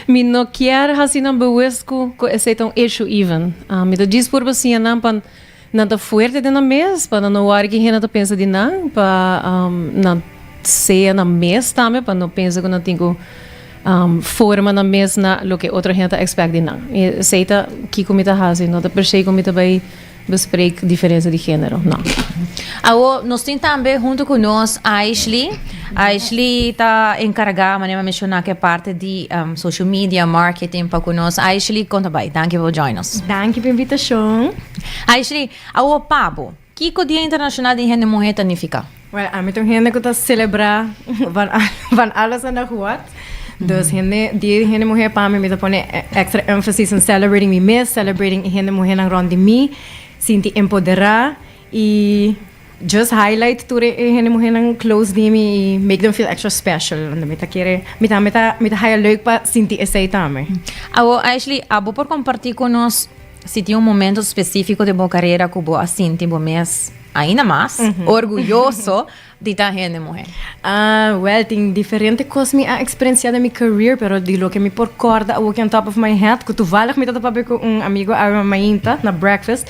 Mi no kier hasi nan bewust ku ku esei ta un issue even. Mi ta djis purba siña nan pa nan ta fuerte den nan mes, pa nan no wòri ki hende ta pensa di nan, pa nan sea nan mes tambe, pa no pensa ku nan tin ku forma nan mes na loke otro hende ta expect di nan. I esei ta kiko mi ta hasi, no ta per se ku mi ta bai bespreek diferensia di genero, no. Awo nos tin tambe hunto ku nos Aishley. Aishley ta enkargá, manera mi a menshoná, ku e parti di social media, marketing pa ku nos. Aishley, kon ta bai? Danki pa bo join nos. Danki pa invitashon. Aishley, awo pa bo, kiko Dia Internashonal di Hende Muhé ta nifiká? Wèl, ami ta un hende ku ta selebrá van van alles en nog wat. Dus hende, Dia di Hende Muhé pa mi, mi ta pone èkstra énfasis in celebrating mi mes, celebrating e hende muhénan rònt di mi, sinti empoderá i just highlight tur e hende muhénan close di mi i make them feel extra special. Anto mi ta kere, mi tambe ta, mi ta haya leuk pa sinti esei tambe. Awo, Ashley, abo por kompartí ku nos Si tin un momento specifico den bo carera cu bo a sinti bo mes ainda mas orguyoso di ta hende muhe? Ah, well, tin diferente cos mi a experiencia den mi career, pero di loke mi por corda awoki on top of my head, cu toevallig mi tata papia cu un amigo awe mainta na breakfast,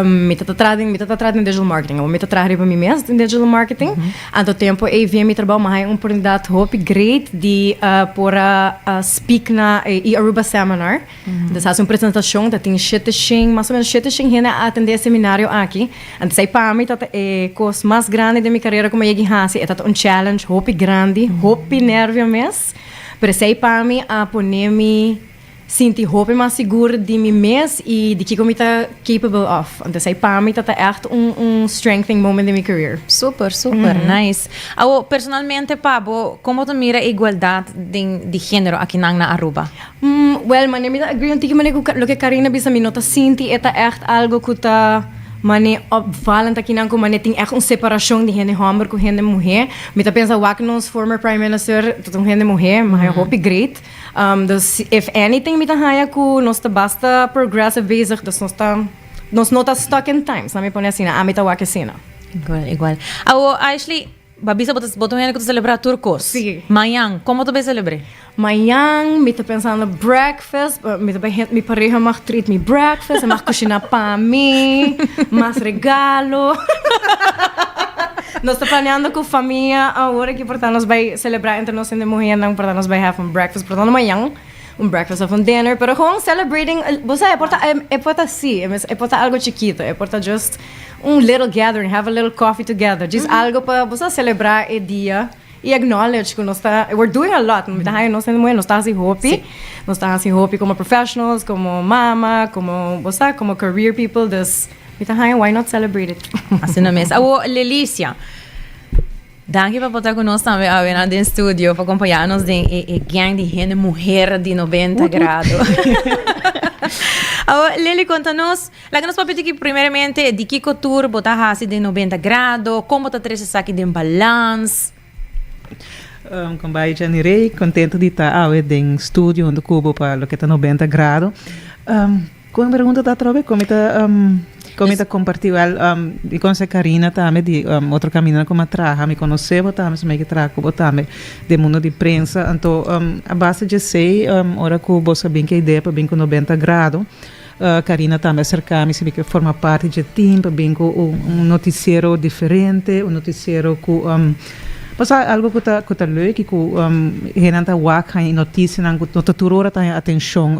mi tata traha den, mi tata traha den digital marketing, awor mi ta traha riba mi mes den digital marketing, anto tempo ey via mi trabao mi a haya un oportunidad hopi great di por a speak na e e-Aruba seminar. Entonces haci un presentacion, ta tin shete shen, mas o menos shete shen hende a atende e seminario aki. Entonces ei pa mi tata e cos mas grandi den mi carera cu mi a yega haci, e tata un challenge hopi grandi, hopi nervio mes, pero esey pa mi a pone mi sinti hopi mas sigur di mi mes y di kico mi ta capable of. Entonces ei pa mi tata echt un un strengthening moment den mi career. Super, super, nice. Awo, personalmente pa bo, como ta mira e igualdad den di genero akinan na Aruba? Wel, mane mi ta agree un tiki mane ku loke Karina bisa, mi no ta sinti e ta ègt algo ku ta mane opvallend akinan ku mane tin ègt un separashon di hende hòmber ku hende muhé. Mi ta pensa wak nos former prime minister ta un hende muhé, mi haña hopi great. Dus if anything mi ta haña ku nos ta basta progressive bezig, dus nos ta nos no ta stuck in time, sa mi pone asina, ami ta wak asina. Igual, igual. Awo Ashley, Bo a bisa bo ta bo ta un hende ku ta selebrá tur kos. Sí. Mañan, komo bo ta bai selebr'é? Mañan mi ta pensando breakfast, mi ta bai hent mi pareha mag treat mi breakfast, e mag kushiná pa mi, mas regalo. Nos ta planeando cu famia awor aki por ta nos bay celebra entre nos hende muhernan, por ta nos bay have un breakfast, por ta no mañan, un breakfast of un dinner, pero gewoon celebrating, bo sa e por ta, e por ta si, e por ta algo chikito, e por ta just un little gathering, have a little coffee together, just algo pa bo sa celebra e dia. Y acknowledge cu nos ta, we're doing a lot, mi ta haya nos hende muher, nos ta haci hopi, nos ta haci hopi como professionals, como mama, como, bo sa, como career people, dus mi ta haya why not celebrate it. Asina mes. Awo Lelicia, danki pa por ta cu nos tambe awe nan den studio, pa acompaña nos den e e gang di hende muher di 90 grado. Awo Leli conta nos, Laga nos papia tiki primeramente di kiko tur bo ta hasi den 90 grado, kon bo ta trese esaki den balans. Kon bai Jenny Rey, kontento di ta awe den studio hunto ku bo pa loke ta 90 grado. Kon e pregunta ta atrobe? Kon mi ta kon mi ta komparti? Wèl, mi konosé Karina tambe di otro kaminda ku mi a traha, mi konosé bo tambe, mi a traha ku bo tambe den mundo di prensa. Anto a base di esei ora ku bo sa bin ku e idea pa bin ku 90 grado, Karina tambe a serká mi si mi ke forma parti dje team pa bin ku un notisiero diferente, un notisiero ku pasobra algu ku ta ku ta leuk i ku hendenan ta wak haña e notisianan ku no ta tur ora ta haña atenshon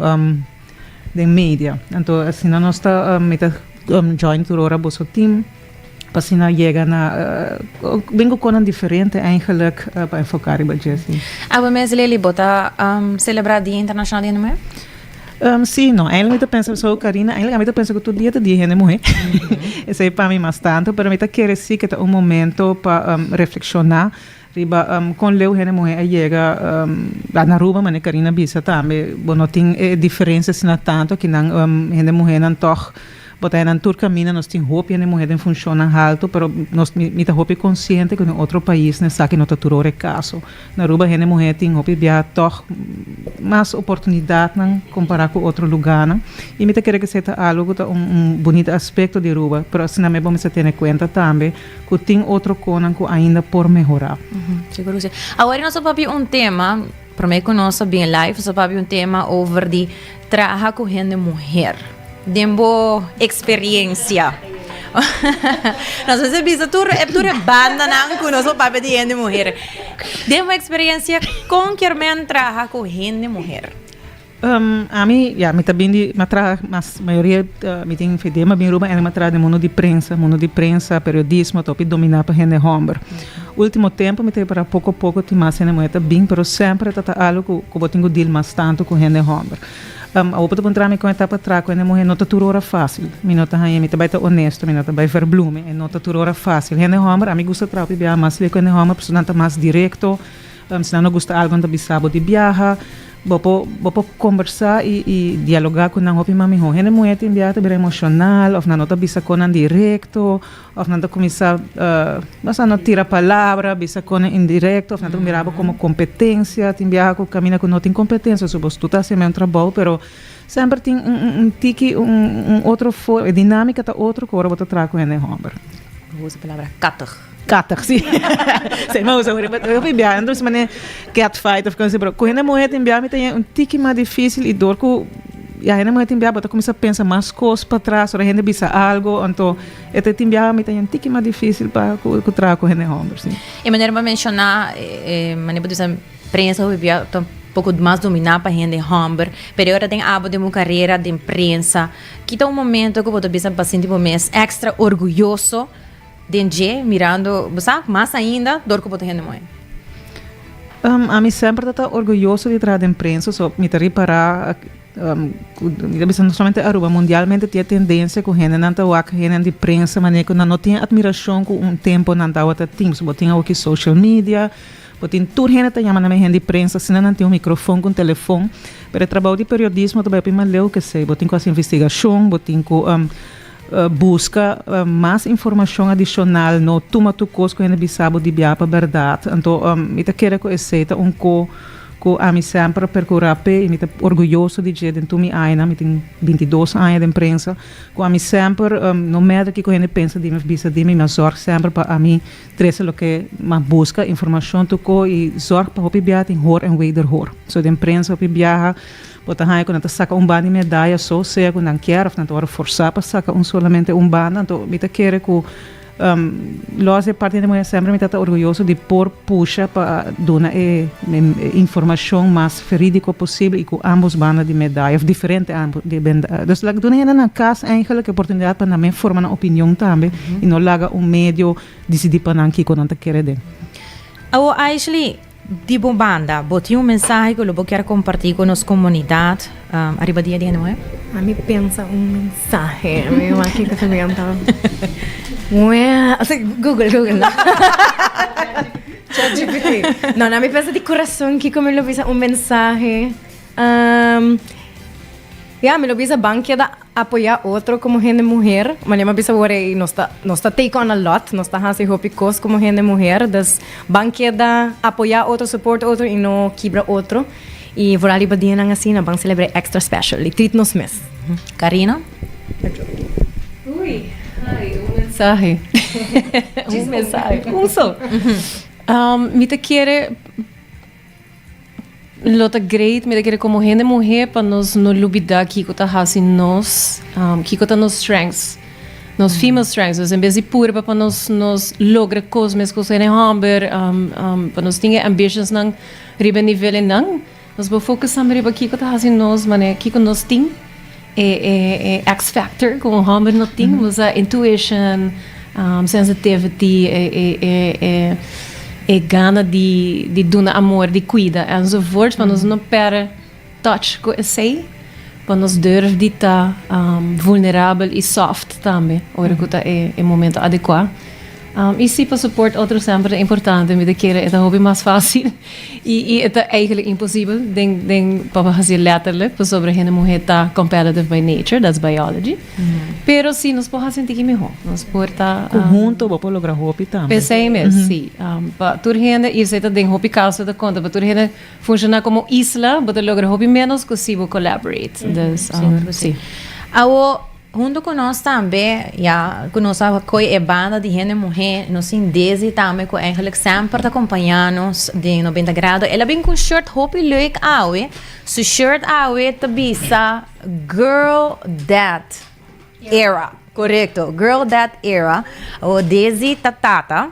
den media. Anto asina nos ta mi ta join tur ora boso team pa asina yega na bin ku konan diferente eigenlijk pa enfoká riba dje si. Awe mes Lily bo ta selebrá Dia Internashonal di Hende Muhé? Sí, no, eigenlijk mi ta pensa so Karina, eigenlijk ami ta pensa ku tur dia ta dia hende muhé. Esei pa mi mas tantu, pero mi ta kere sí ke ta un momento pa reflekshoná riba kon leu hende muhé a yega na Aruba, manera Karina bisa tambe, bo no tin e diferensia asina tantu akinan hende muhénan tòg Bo ta nan tur kaminda nos tin hopi hende muhé den funshonnan haltu, pero nos mi ta hopi konsiente ku den otro paisnan esaki no ta tur ora e kaso. Na Aruba hende muhé tin hopi bia tòg mas oportunidatnan kompará ku otro lugánan i mi ta kere ku esei ta algu ku ta un un bunita aspekto di Aruba, pero asina mi bo mester tene kuenta tambe ku tin otro konan ku ainda por mehorá. Sigur ku si. Awor nos a papia un tema, promé ku nos a bin live nos a papia un tema over di traha ku hende muher. Den bo experiencia. Nos mester bisa tur tur e bandanan ku nos por papia di hende muher. Den bo experiencia kon kier men traha ku hende muher? Ami, ya, mi ta bin di, mi a traha mas mayoria mi tin fidea mi a bin Aruba en mi a traha den mundo di prensa, mundo di prensa, periodismo ta hopi domina pa hende homber. Ultimo tempo mi ta ripara poko poko tin mas hende muher ta bin pero semper ta ta algo ku ku bo tin ku deal mas tanto ku hende homber. Awor bo ta puntra mi kon e ta pa traha ku hende muhé, no ta tur ora fásil. Mi no ta haña, mi ta bai ta onesto, mi no ta bai verbloemen, e no ta tur ora fásil. Hende hòmber, ami gusta traha hopi biaha mas lei ku hende hòmber pasobra nan ta mas direkto, si nan no gusta algu nan ta bisa bo di biaha. Bo por bo por kombersá i i dialogá ku nan hopi mas mihó. Hende muhé tin biaha ta bira emoshonal òf nan no ta bisa kon nan direkto òf nan ta kuminsá basta no tira palabra, bisa kon indirekto òf nan ta mira bo komo kompetensia. Tin biaha ku kaminda ku no tin kompetensia, so bos tur ta hasi un trabou, pero semper tin un un tiki un un otro for, e dinámika ta otro ku ora bo ta traha ku hende hòmber. Bo usa e palabra kattig. Kattig, si. Si, mi a usa hopi biaha. Entonces manera cat fight òf kos así, pero ku hende muhé tin biaha mi ta haña un tiki mas difísil i dor ku ya hende muhé tin biaha bo ta kuminsá pensa mas kos patras ora hende bisa algu, anto E ta tin biaha mi ta un tiki mas dificil pa cu traha cu hende homber, si. E manera bo a menciona, e manera bo bisa prensa hopi bia ta un poco mas domina pa hende homber, pero e ora den abo den bo carera den prensa, ki ta un momento cu bo ta bisa pa sinti bo mes extra orguyoso den dje mirando, bo sa, mas ainda dor cu bo ta hende muhe? Ami semper ta ta orguyoso di traha den prensa, so mi ta ripara Mi ta bisa no solamente Aruba, mundialmente tin e tendencia cu hendenan ta wak hendenan di prensa manera cu nan no tin e admiracion cu un tempo nan tawata tin. Pasobra bo tin awoki social media, bo tin tur hende ta yama nan hende di prensa asina nan tin un microfon cu un telefon. Pero e trabou di periodismo ta bai hopi mas leu cu esey. Bo tin cu haci investigacion, bo tin cu busca mas informacion adicional, no tuma tur cos cu hende bisa bo di bia pa berdad. Anto mi ta kere cu esey ta un co. Ku ami semper a perkurá p'e i mi ta orguyoso di dje den tur mi añanan, mi tin bintidos aña den prensa, ku ami semper, no mèter kiko hende pensa di mi òf bisa di mi, mi a zòrg semper pa ami trese loke mi a buska, informashon tur ko i zòrg pa hopi biaha tin hor en wederhoor. So den prensa hopi biaha bo ta haña ku nan ta saka un banda di medaya so, sea ku nan kier òf nan ta wòrdu forsá pa saka un solamente un banda, anto mi ta kere ku. Los e parti hende muhé semper mi ta ta orguyoso di por pusha pa duna e informashon mas verídiko posibel i ku ambos banda di medaya òf diferente ambos di benda. Dus laga duna hende nan kas eigenlijk e oportunidat pa nan men forma nan opinion tambe i no laga un medio disidí pa nan kiko nan ta kere den. Awor Aishley, Di bo banda, bo tin un mensahe ku lo bo kier kompartí ku nos komunidat ariba dia di hende muhé? Ami pensa un mensahe. Mi wak kiko ta mi anto. Well, Google, Google. ChatGPT. No, no, mi pensa di kurason kiko mi lo bisa un mensahe. Ya, mi lo bisa ban keda Apoyá otro komo hende muher. Manera mi a bisa wor ei, nos ta nos ta take on a lot, nos ta hasi hopi kos komo hende muher, dus ban keda apoyá otro, support otro i no kibra otro. I vooral riba dianan asina ban selebrá extra special i treat nos mes. Karina? Ui, ai, un mensahe. Un mensahe, un so. Mi ta kere. Lo ta great, mi ta kere komo hende muhé pa nos no lubidá kiko ta hasi nos, kiko ta nos strengths, nos female strengths. Dus en bes di purba pa nos nos logra kos meskos hende hòmber, pa nos tin e ambitionsnan riba e nivel einan, nos por fokusá riba kiko ta hasi nos manera kiko nos tin, e e e X-factor ku un hòmber no tin, bo sa intuition, sensitivity, e e e e e gana di di duna amor, di kuida enzovoort, pa nos no pèrdè touch ku esei, pa nos durf di ta vulnerabel i soft tambe ora ku ta e e momento adekuá. I si pa support otro semper ta importante, mi ta kere e ta hopi mas fácil i i e ta eigenlijk imposibel den den pa bo hasi letterlijk pasobra hende muhé ta competitive by nature, that's biology. Pero si nos por hasi un tiki mihó, nos por ta. Ku hunto bo por logra hopi tambe. P'esei mes, si. Pa tur hende, i esei ta den hopi kaso ta konta, pa tur hende funshoná komo isla, bo ta logra hopi ménos ku si bo collaborate. Dus, si. Awo, Hunto ku nos tambe, ya ku nos a koe e banda di hende muhé, nos tin Desi tambe ku eigenlijk semper ta kompañá nos den Nobenta Grado. El a bin ku un shirt hopi leuk awe. Su shirt awe ta bisa Girl Dad Era. Korekto, Girl Dad Era. Awor Desi ta tata.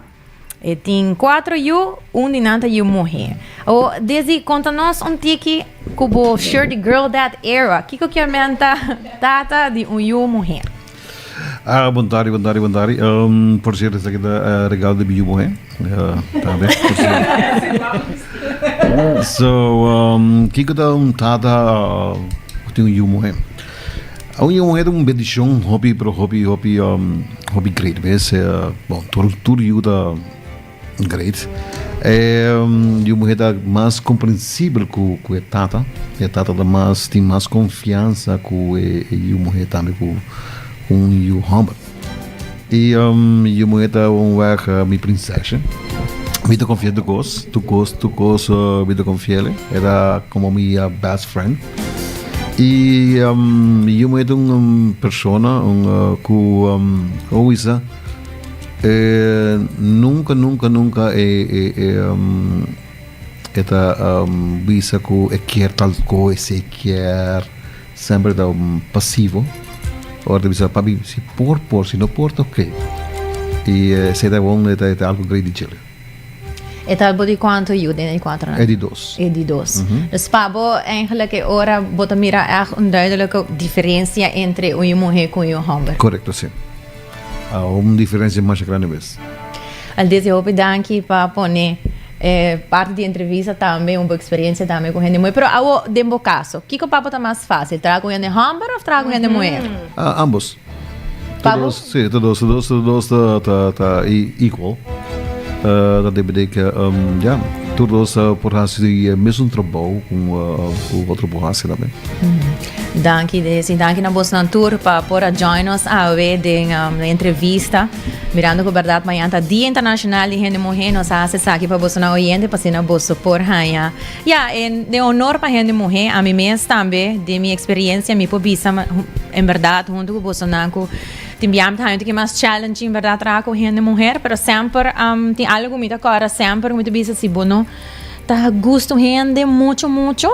E tin cuatro yu, un di nan ta yu muhe. Awor, Desi, conta nos un tiki cu bo shirt di Girl Dad Era. Kico kier men ta tata di un yu muhe? Ah, bon tardi, bon tardi, bon tardi. Um, por cierto, esaki ta regalo di mi yu muhe. Uh, tambe, por cierto. So, um, kico ta un tata uh, cu tin un yu muhe? Un yu muhe ta un bendicion hopi, pero hopi, hopi, um, hopi great mes. Bon, tur, tur yu ta great. E yu muhe ta mas comprensibel ku, ku e tata. E tata ta mas, tin mas confiansa ku e, e yu muhe tambe ku un yu homber. I um, yu muhe ta un weg mi prinsesje. Mi ta confia tur kos, tur kos, tur kos mi ta confiele. E ta como mi best friend. I um, yu muhe ta un persona un ku um, como bisa e nunca, nunca, nunca e, e, e, um, e ta um, bisa ku e kier tal kos, esei kier. Semper ta un pasivo. Ora ta bisa papi si por por si no por ta ok. I esei ta bon e ta algo great di djele. E ta bo di cuanto yu den e cuatronan? E di dos. E di dos. Dus pa bo eigenlijk e ora bo ta mira echt un duidelijke diferencia entre un yu muhe cu un yu homber. Correcto si. Un diferencia masha grandi mes. Aldesi hopi danki pa pone e parti di entrevista tambe un bo experiencia tambe cu hende muhe. Pero awo den bo caso, kico pa bo ta mas facil, traha cu hende homber of traha cu hende muher? Ambos. Pa bo? Si, tur dos, tur dos, tur dos ta ta ta equal. Ta debe de ke ya, tur dos por haci e mesun trabou cu cu otro por haci tambe. Danki Desi, danki na bosnan tur pa por a join nos awe den entrevista. Mirando ku bèrdat mañan ta Dia Internashonal di Hende Muhé, nos a hasi esaki pa bosonan oyente pa asina boso por haña ya den honor pa hende muhé. Ami mes tambe den mi eksperiencia mi por bisa en bèrdat huntu ku bosonan ku tin bia mi ta haña un tiki mas challenging bèrdat traha ku hende muher pero semper tin algu ku mi ta kòrda semper ku mi ta bisa si bo no ta gusta un hende mucho mucho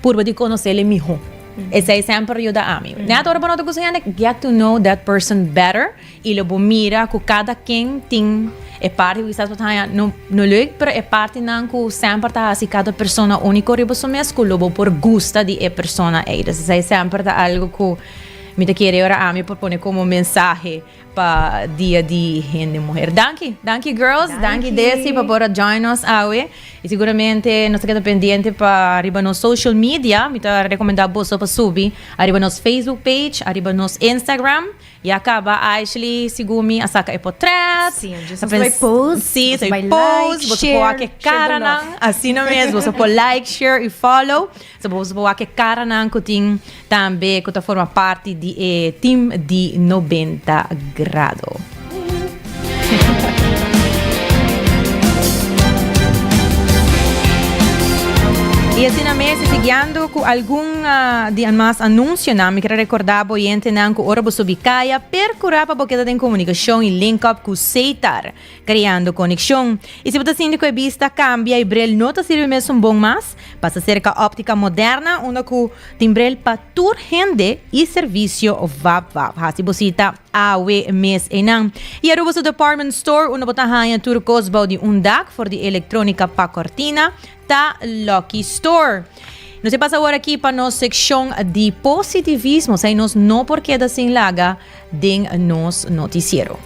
purba di konosel e mihó. Esei semper yuda ami. Net ora bo no ta gusta hende, get to know that person better y lo bo mira cu cada ken tin e parti cu kisas bo ta haña no no leuk, pero e partinan cu semper ta haci cada persona unico riba su mes cu lo bo por gusta di e persona ey. Dus esei semper ta algo cu mi ta kere ora ami por pone como mensahe pa dia di hende muher. Danki, danki girls, danki Desi pa por a join nos awe. Y seguramente nos ta keda pendiente pa riba nos social media. Mi ta recomenda boso pa subi ariba nos Facebook page, ariba nos Instagram. Ya caba Ashley segun mi a saca e potret. Sí, just nos bai post, Sí, boso bai bai post, like, boso por wak e share, share the love. caranan. Asina mes, boso por like, share y follow. So boso por wak e caranan cu tin tambe cu ta forma parti di e team di 90 Grado. Y asina mes, y siguiendo cu algun di mas anuncionan, mi quier recorda bo oyentenan cu ora bo subi caya, percura pa bo keda den comunicacion y link up cu Setar. Creando conexion. Y si bo ta sinti cu e bista cambia y bril no ta sirbi mesun bon mas, pasa cerca Optica Moderna unda cu tin bril pa tur hende y servicio vap vap. Haci bo cita awe mes eynan. Y Aruba su department store unda bo ta haya tur cos bou di un dak for di electronica pa cortina ta Lucky Store. Nos e pasa awor aki pa nos seccion di positivismo, esey nos no por keda sin laga. den nos noticiero.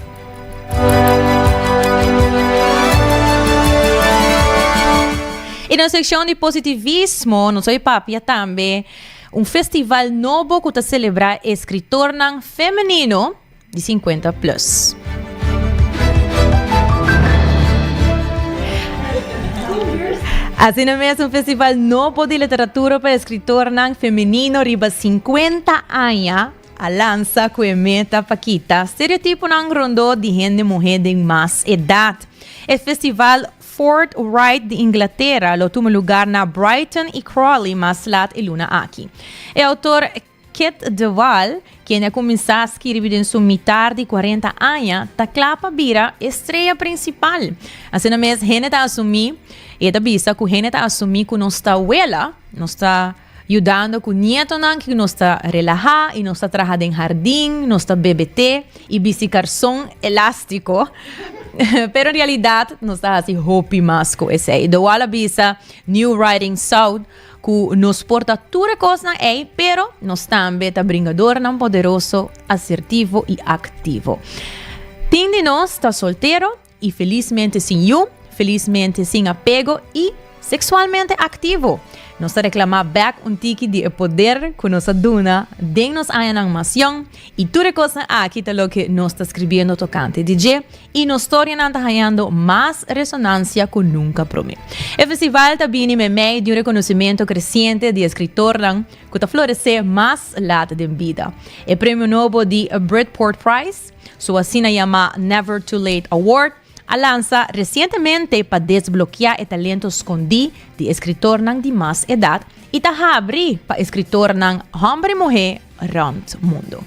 Y den seccion di positivismo nos hoy papia tambe un festival nobo cu ta celebra escritornan femenino di 50 plus. Asina mes un festival nobo di literatura pa escritornan femenino riba 50 aña A lansa ku e meta pa kita stereotiponan rondó di hende muhé den mas edat. E festival Fort Wright di Inglatera lo tuma lugar na Brighton i Crawley mas lat e luna aki. E outor Kit de Waal, kende a kuminsá skirbi den su mitar di kuarenta aña, ta kla pa bira e strea prinsipal. Asina mes hende ta asumí, i e ta bisa ku hende ta asumí ku nos ta wela, nos ta. Yudando ku nietonan ku nos ta relahá i nos ta traha den hardin, nos ta bebe te i bisti karson elástiko. Pero en realidat nos ta hasi hopi mas ku esei. De Waal a bisa New Writing South ku nos por ta tur e kosnan ei, pero nos tambe ta bringadornan poderoso, asertivo i aktivo. Tin di nos ta soltero I felismente sin yu, felismente sin apego i seksualmente aktivo. Nos ta reklamá bèk un tiki di e poder ku nos a duna den nos añanan mas yòn, i tur e kosnan aki ta loke nos ta skribiendo tokante di dje, i nos storianan ta hañando mas resonansia ku nunka promé. E festival ta bini meimei di un rekonosementu kresiente di eskritornan ku ta floresé mas lat den bida. E premio nobo di Bridport Prize, Su asina yamá Never Too Late Award a lansa resientemente pa desblokeá e talento skondí di eskritornan di mas edat i ta habri pa eskritornan hòmber i muhé rònt mundu.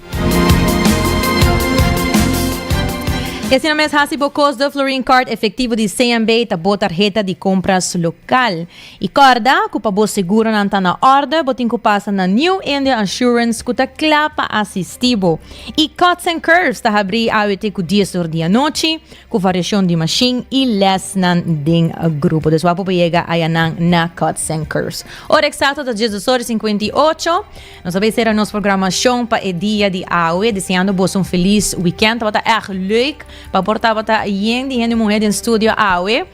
I asina mes hasi bo kos de Florin Card efektivo di CMB ta bo tarheta di kompras lokal. I kòrda ku pa bo seguronan ta na òrde bo tin ku pasa na New India Assurance ku ta kla pa asistí bo. I Cuts and Curves ta habrí awe te ku dies or di anochi ku variashon di mashin i lèsnan den grupo. Dus wak bo por yega ayanan na Cuts and Curves. Ora eksakto ta 12 or i 58. Nos a bay sera nos programashon pa e dia di awe deseando boso un felis weekend. Tabata ègt leuk pa por tabata yen di hende muhé den studio awe.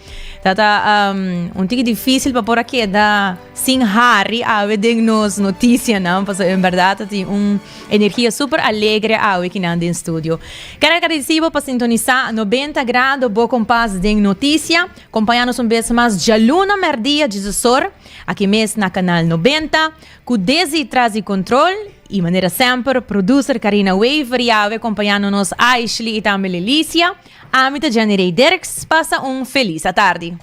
Tata un tiki difícil pa por a keda sin hari awe den nos noticianan, pasobra en berdad ta tin un energia super alegre awe kinan den studio. Ker agradeci bo pa sintonisa 90 Grado Bo Kompas den Noticia. Kompaña nos un bes mas djaluna merdia djesesor aki mes na Kanal 90 ku Desi tras di control y manera semper producer Karina Wever y awe kompañando nos Aishley y tambe Lelicia. Ami ta Jenny Rey Dirks, pasa un felis atardi.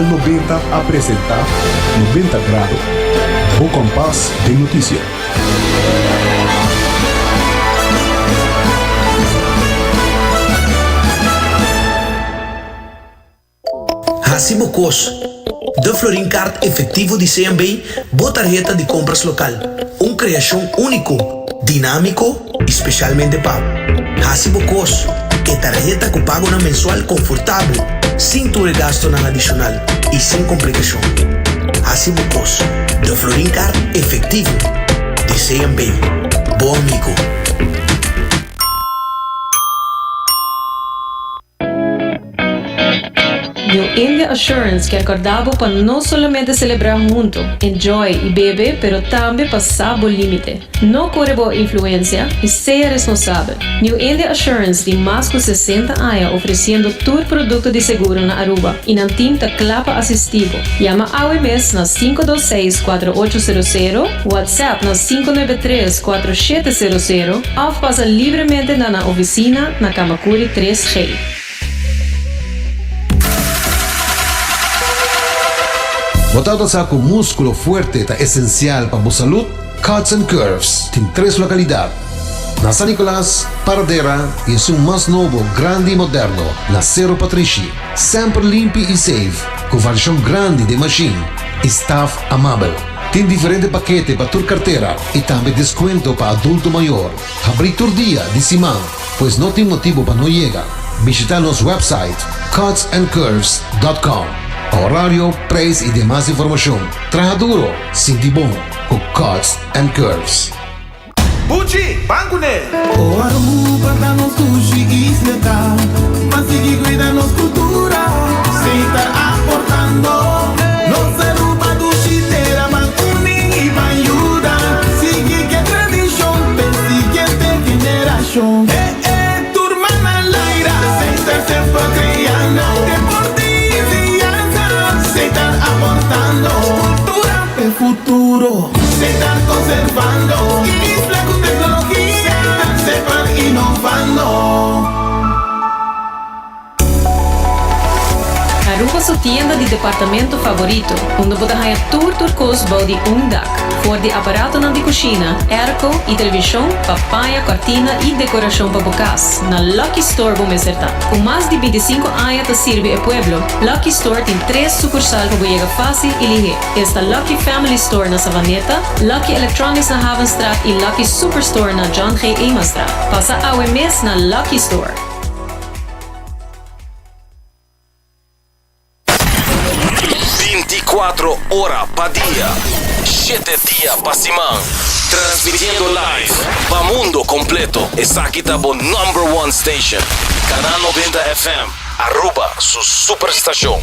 Canal 90 a presenta 90 Grado, bo kompas den notisia. Hasi bo kos. De Florin Card efectivo di CMB, bo tarheta di compras local. Un creacion unico, dinamico y specialmente pa bo. Hasi bo kos. E tarheta cu pagonan mensual confortabel, sin tur e gastonan adicional y sin complicacion. Hasi bo kos. De Florin Card efectivo di CMB. Bo amigo. New India Assurance kier corda bo pa no solamente celebra hunto, enjoy y bebe pero tambe pa sa bo limite. No core bo influencia y sea responsabel. New India Assurance tin mas cu 60 aña ofreciendo tur producto di seguro na Aruba y nan team ta cla pa asisti bo. Yama awe mes na 526 4800, WhatsApp na 593 4700 of pasa libremente na nan oficina na Camacuri 3G. Bo tabata sa ku múskulo fuerte ta esensial pa bo salud? Cuts and Curves tin tres lokalidat, na San Nicolas, Paradera i esun mas nobo, grandi i moderno na Sero Patrishi. Semper limpi i safe, ku variashon grandi den mashin i staf amabel. Tin diferente pakete pa tur kartera i tambe deskuento pa adulto mayor. Habrí tur dia di siman, pues no tin motibu pa no yega. Bishita nos website cutsandcurves.com pa horario, prijs y demas informacion. Traha duro, sinti bon cu Cuts and Curves. Buchi, ban kuné! O Aruba ta nos dushi isla ta ban sigui cuida nos cultura Si ta aportando nos Aruba dushi tera ban uni y ban yuda sigui ke tradicion p'e siguiente generacion Eh eh tur man al aire Si ta semper creando Deporte y enseñanza Si ta aportando cultura p'e futuro Si ta conservando Isla cu tecnologia Semper innovando. Aruba su tienda di departamento favorito, unda bo ta haña tur tur kos bou di un dak. For di aparatonan di kushina, airco i televishon pa paña, kòrtina i dekorashon pa bo kas, na Lucky Store bo mester ta. Ku mas di bintisinku aña ta sirbi e pueblo, Lucky Store tin tres sukursal pa bo yega fásil i lihé. Esta Lucky Family Store na Savaneta, Lucky Electronics na Havenstraat i Lucky Superstore na John G. Emanstraat. Pasa awe mes na Lucky Store! Binticuatro ora pa dia, shete dia pa siman. Transmitiendo live pa mundo completo. Esaki ta bo number one station. Canal 90 FM, Aruba su superstacion.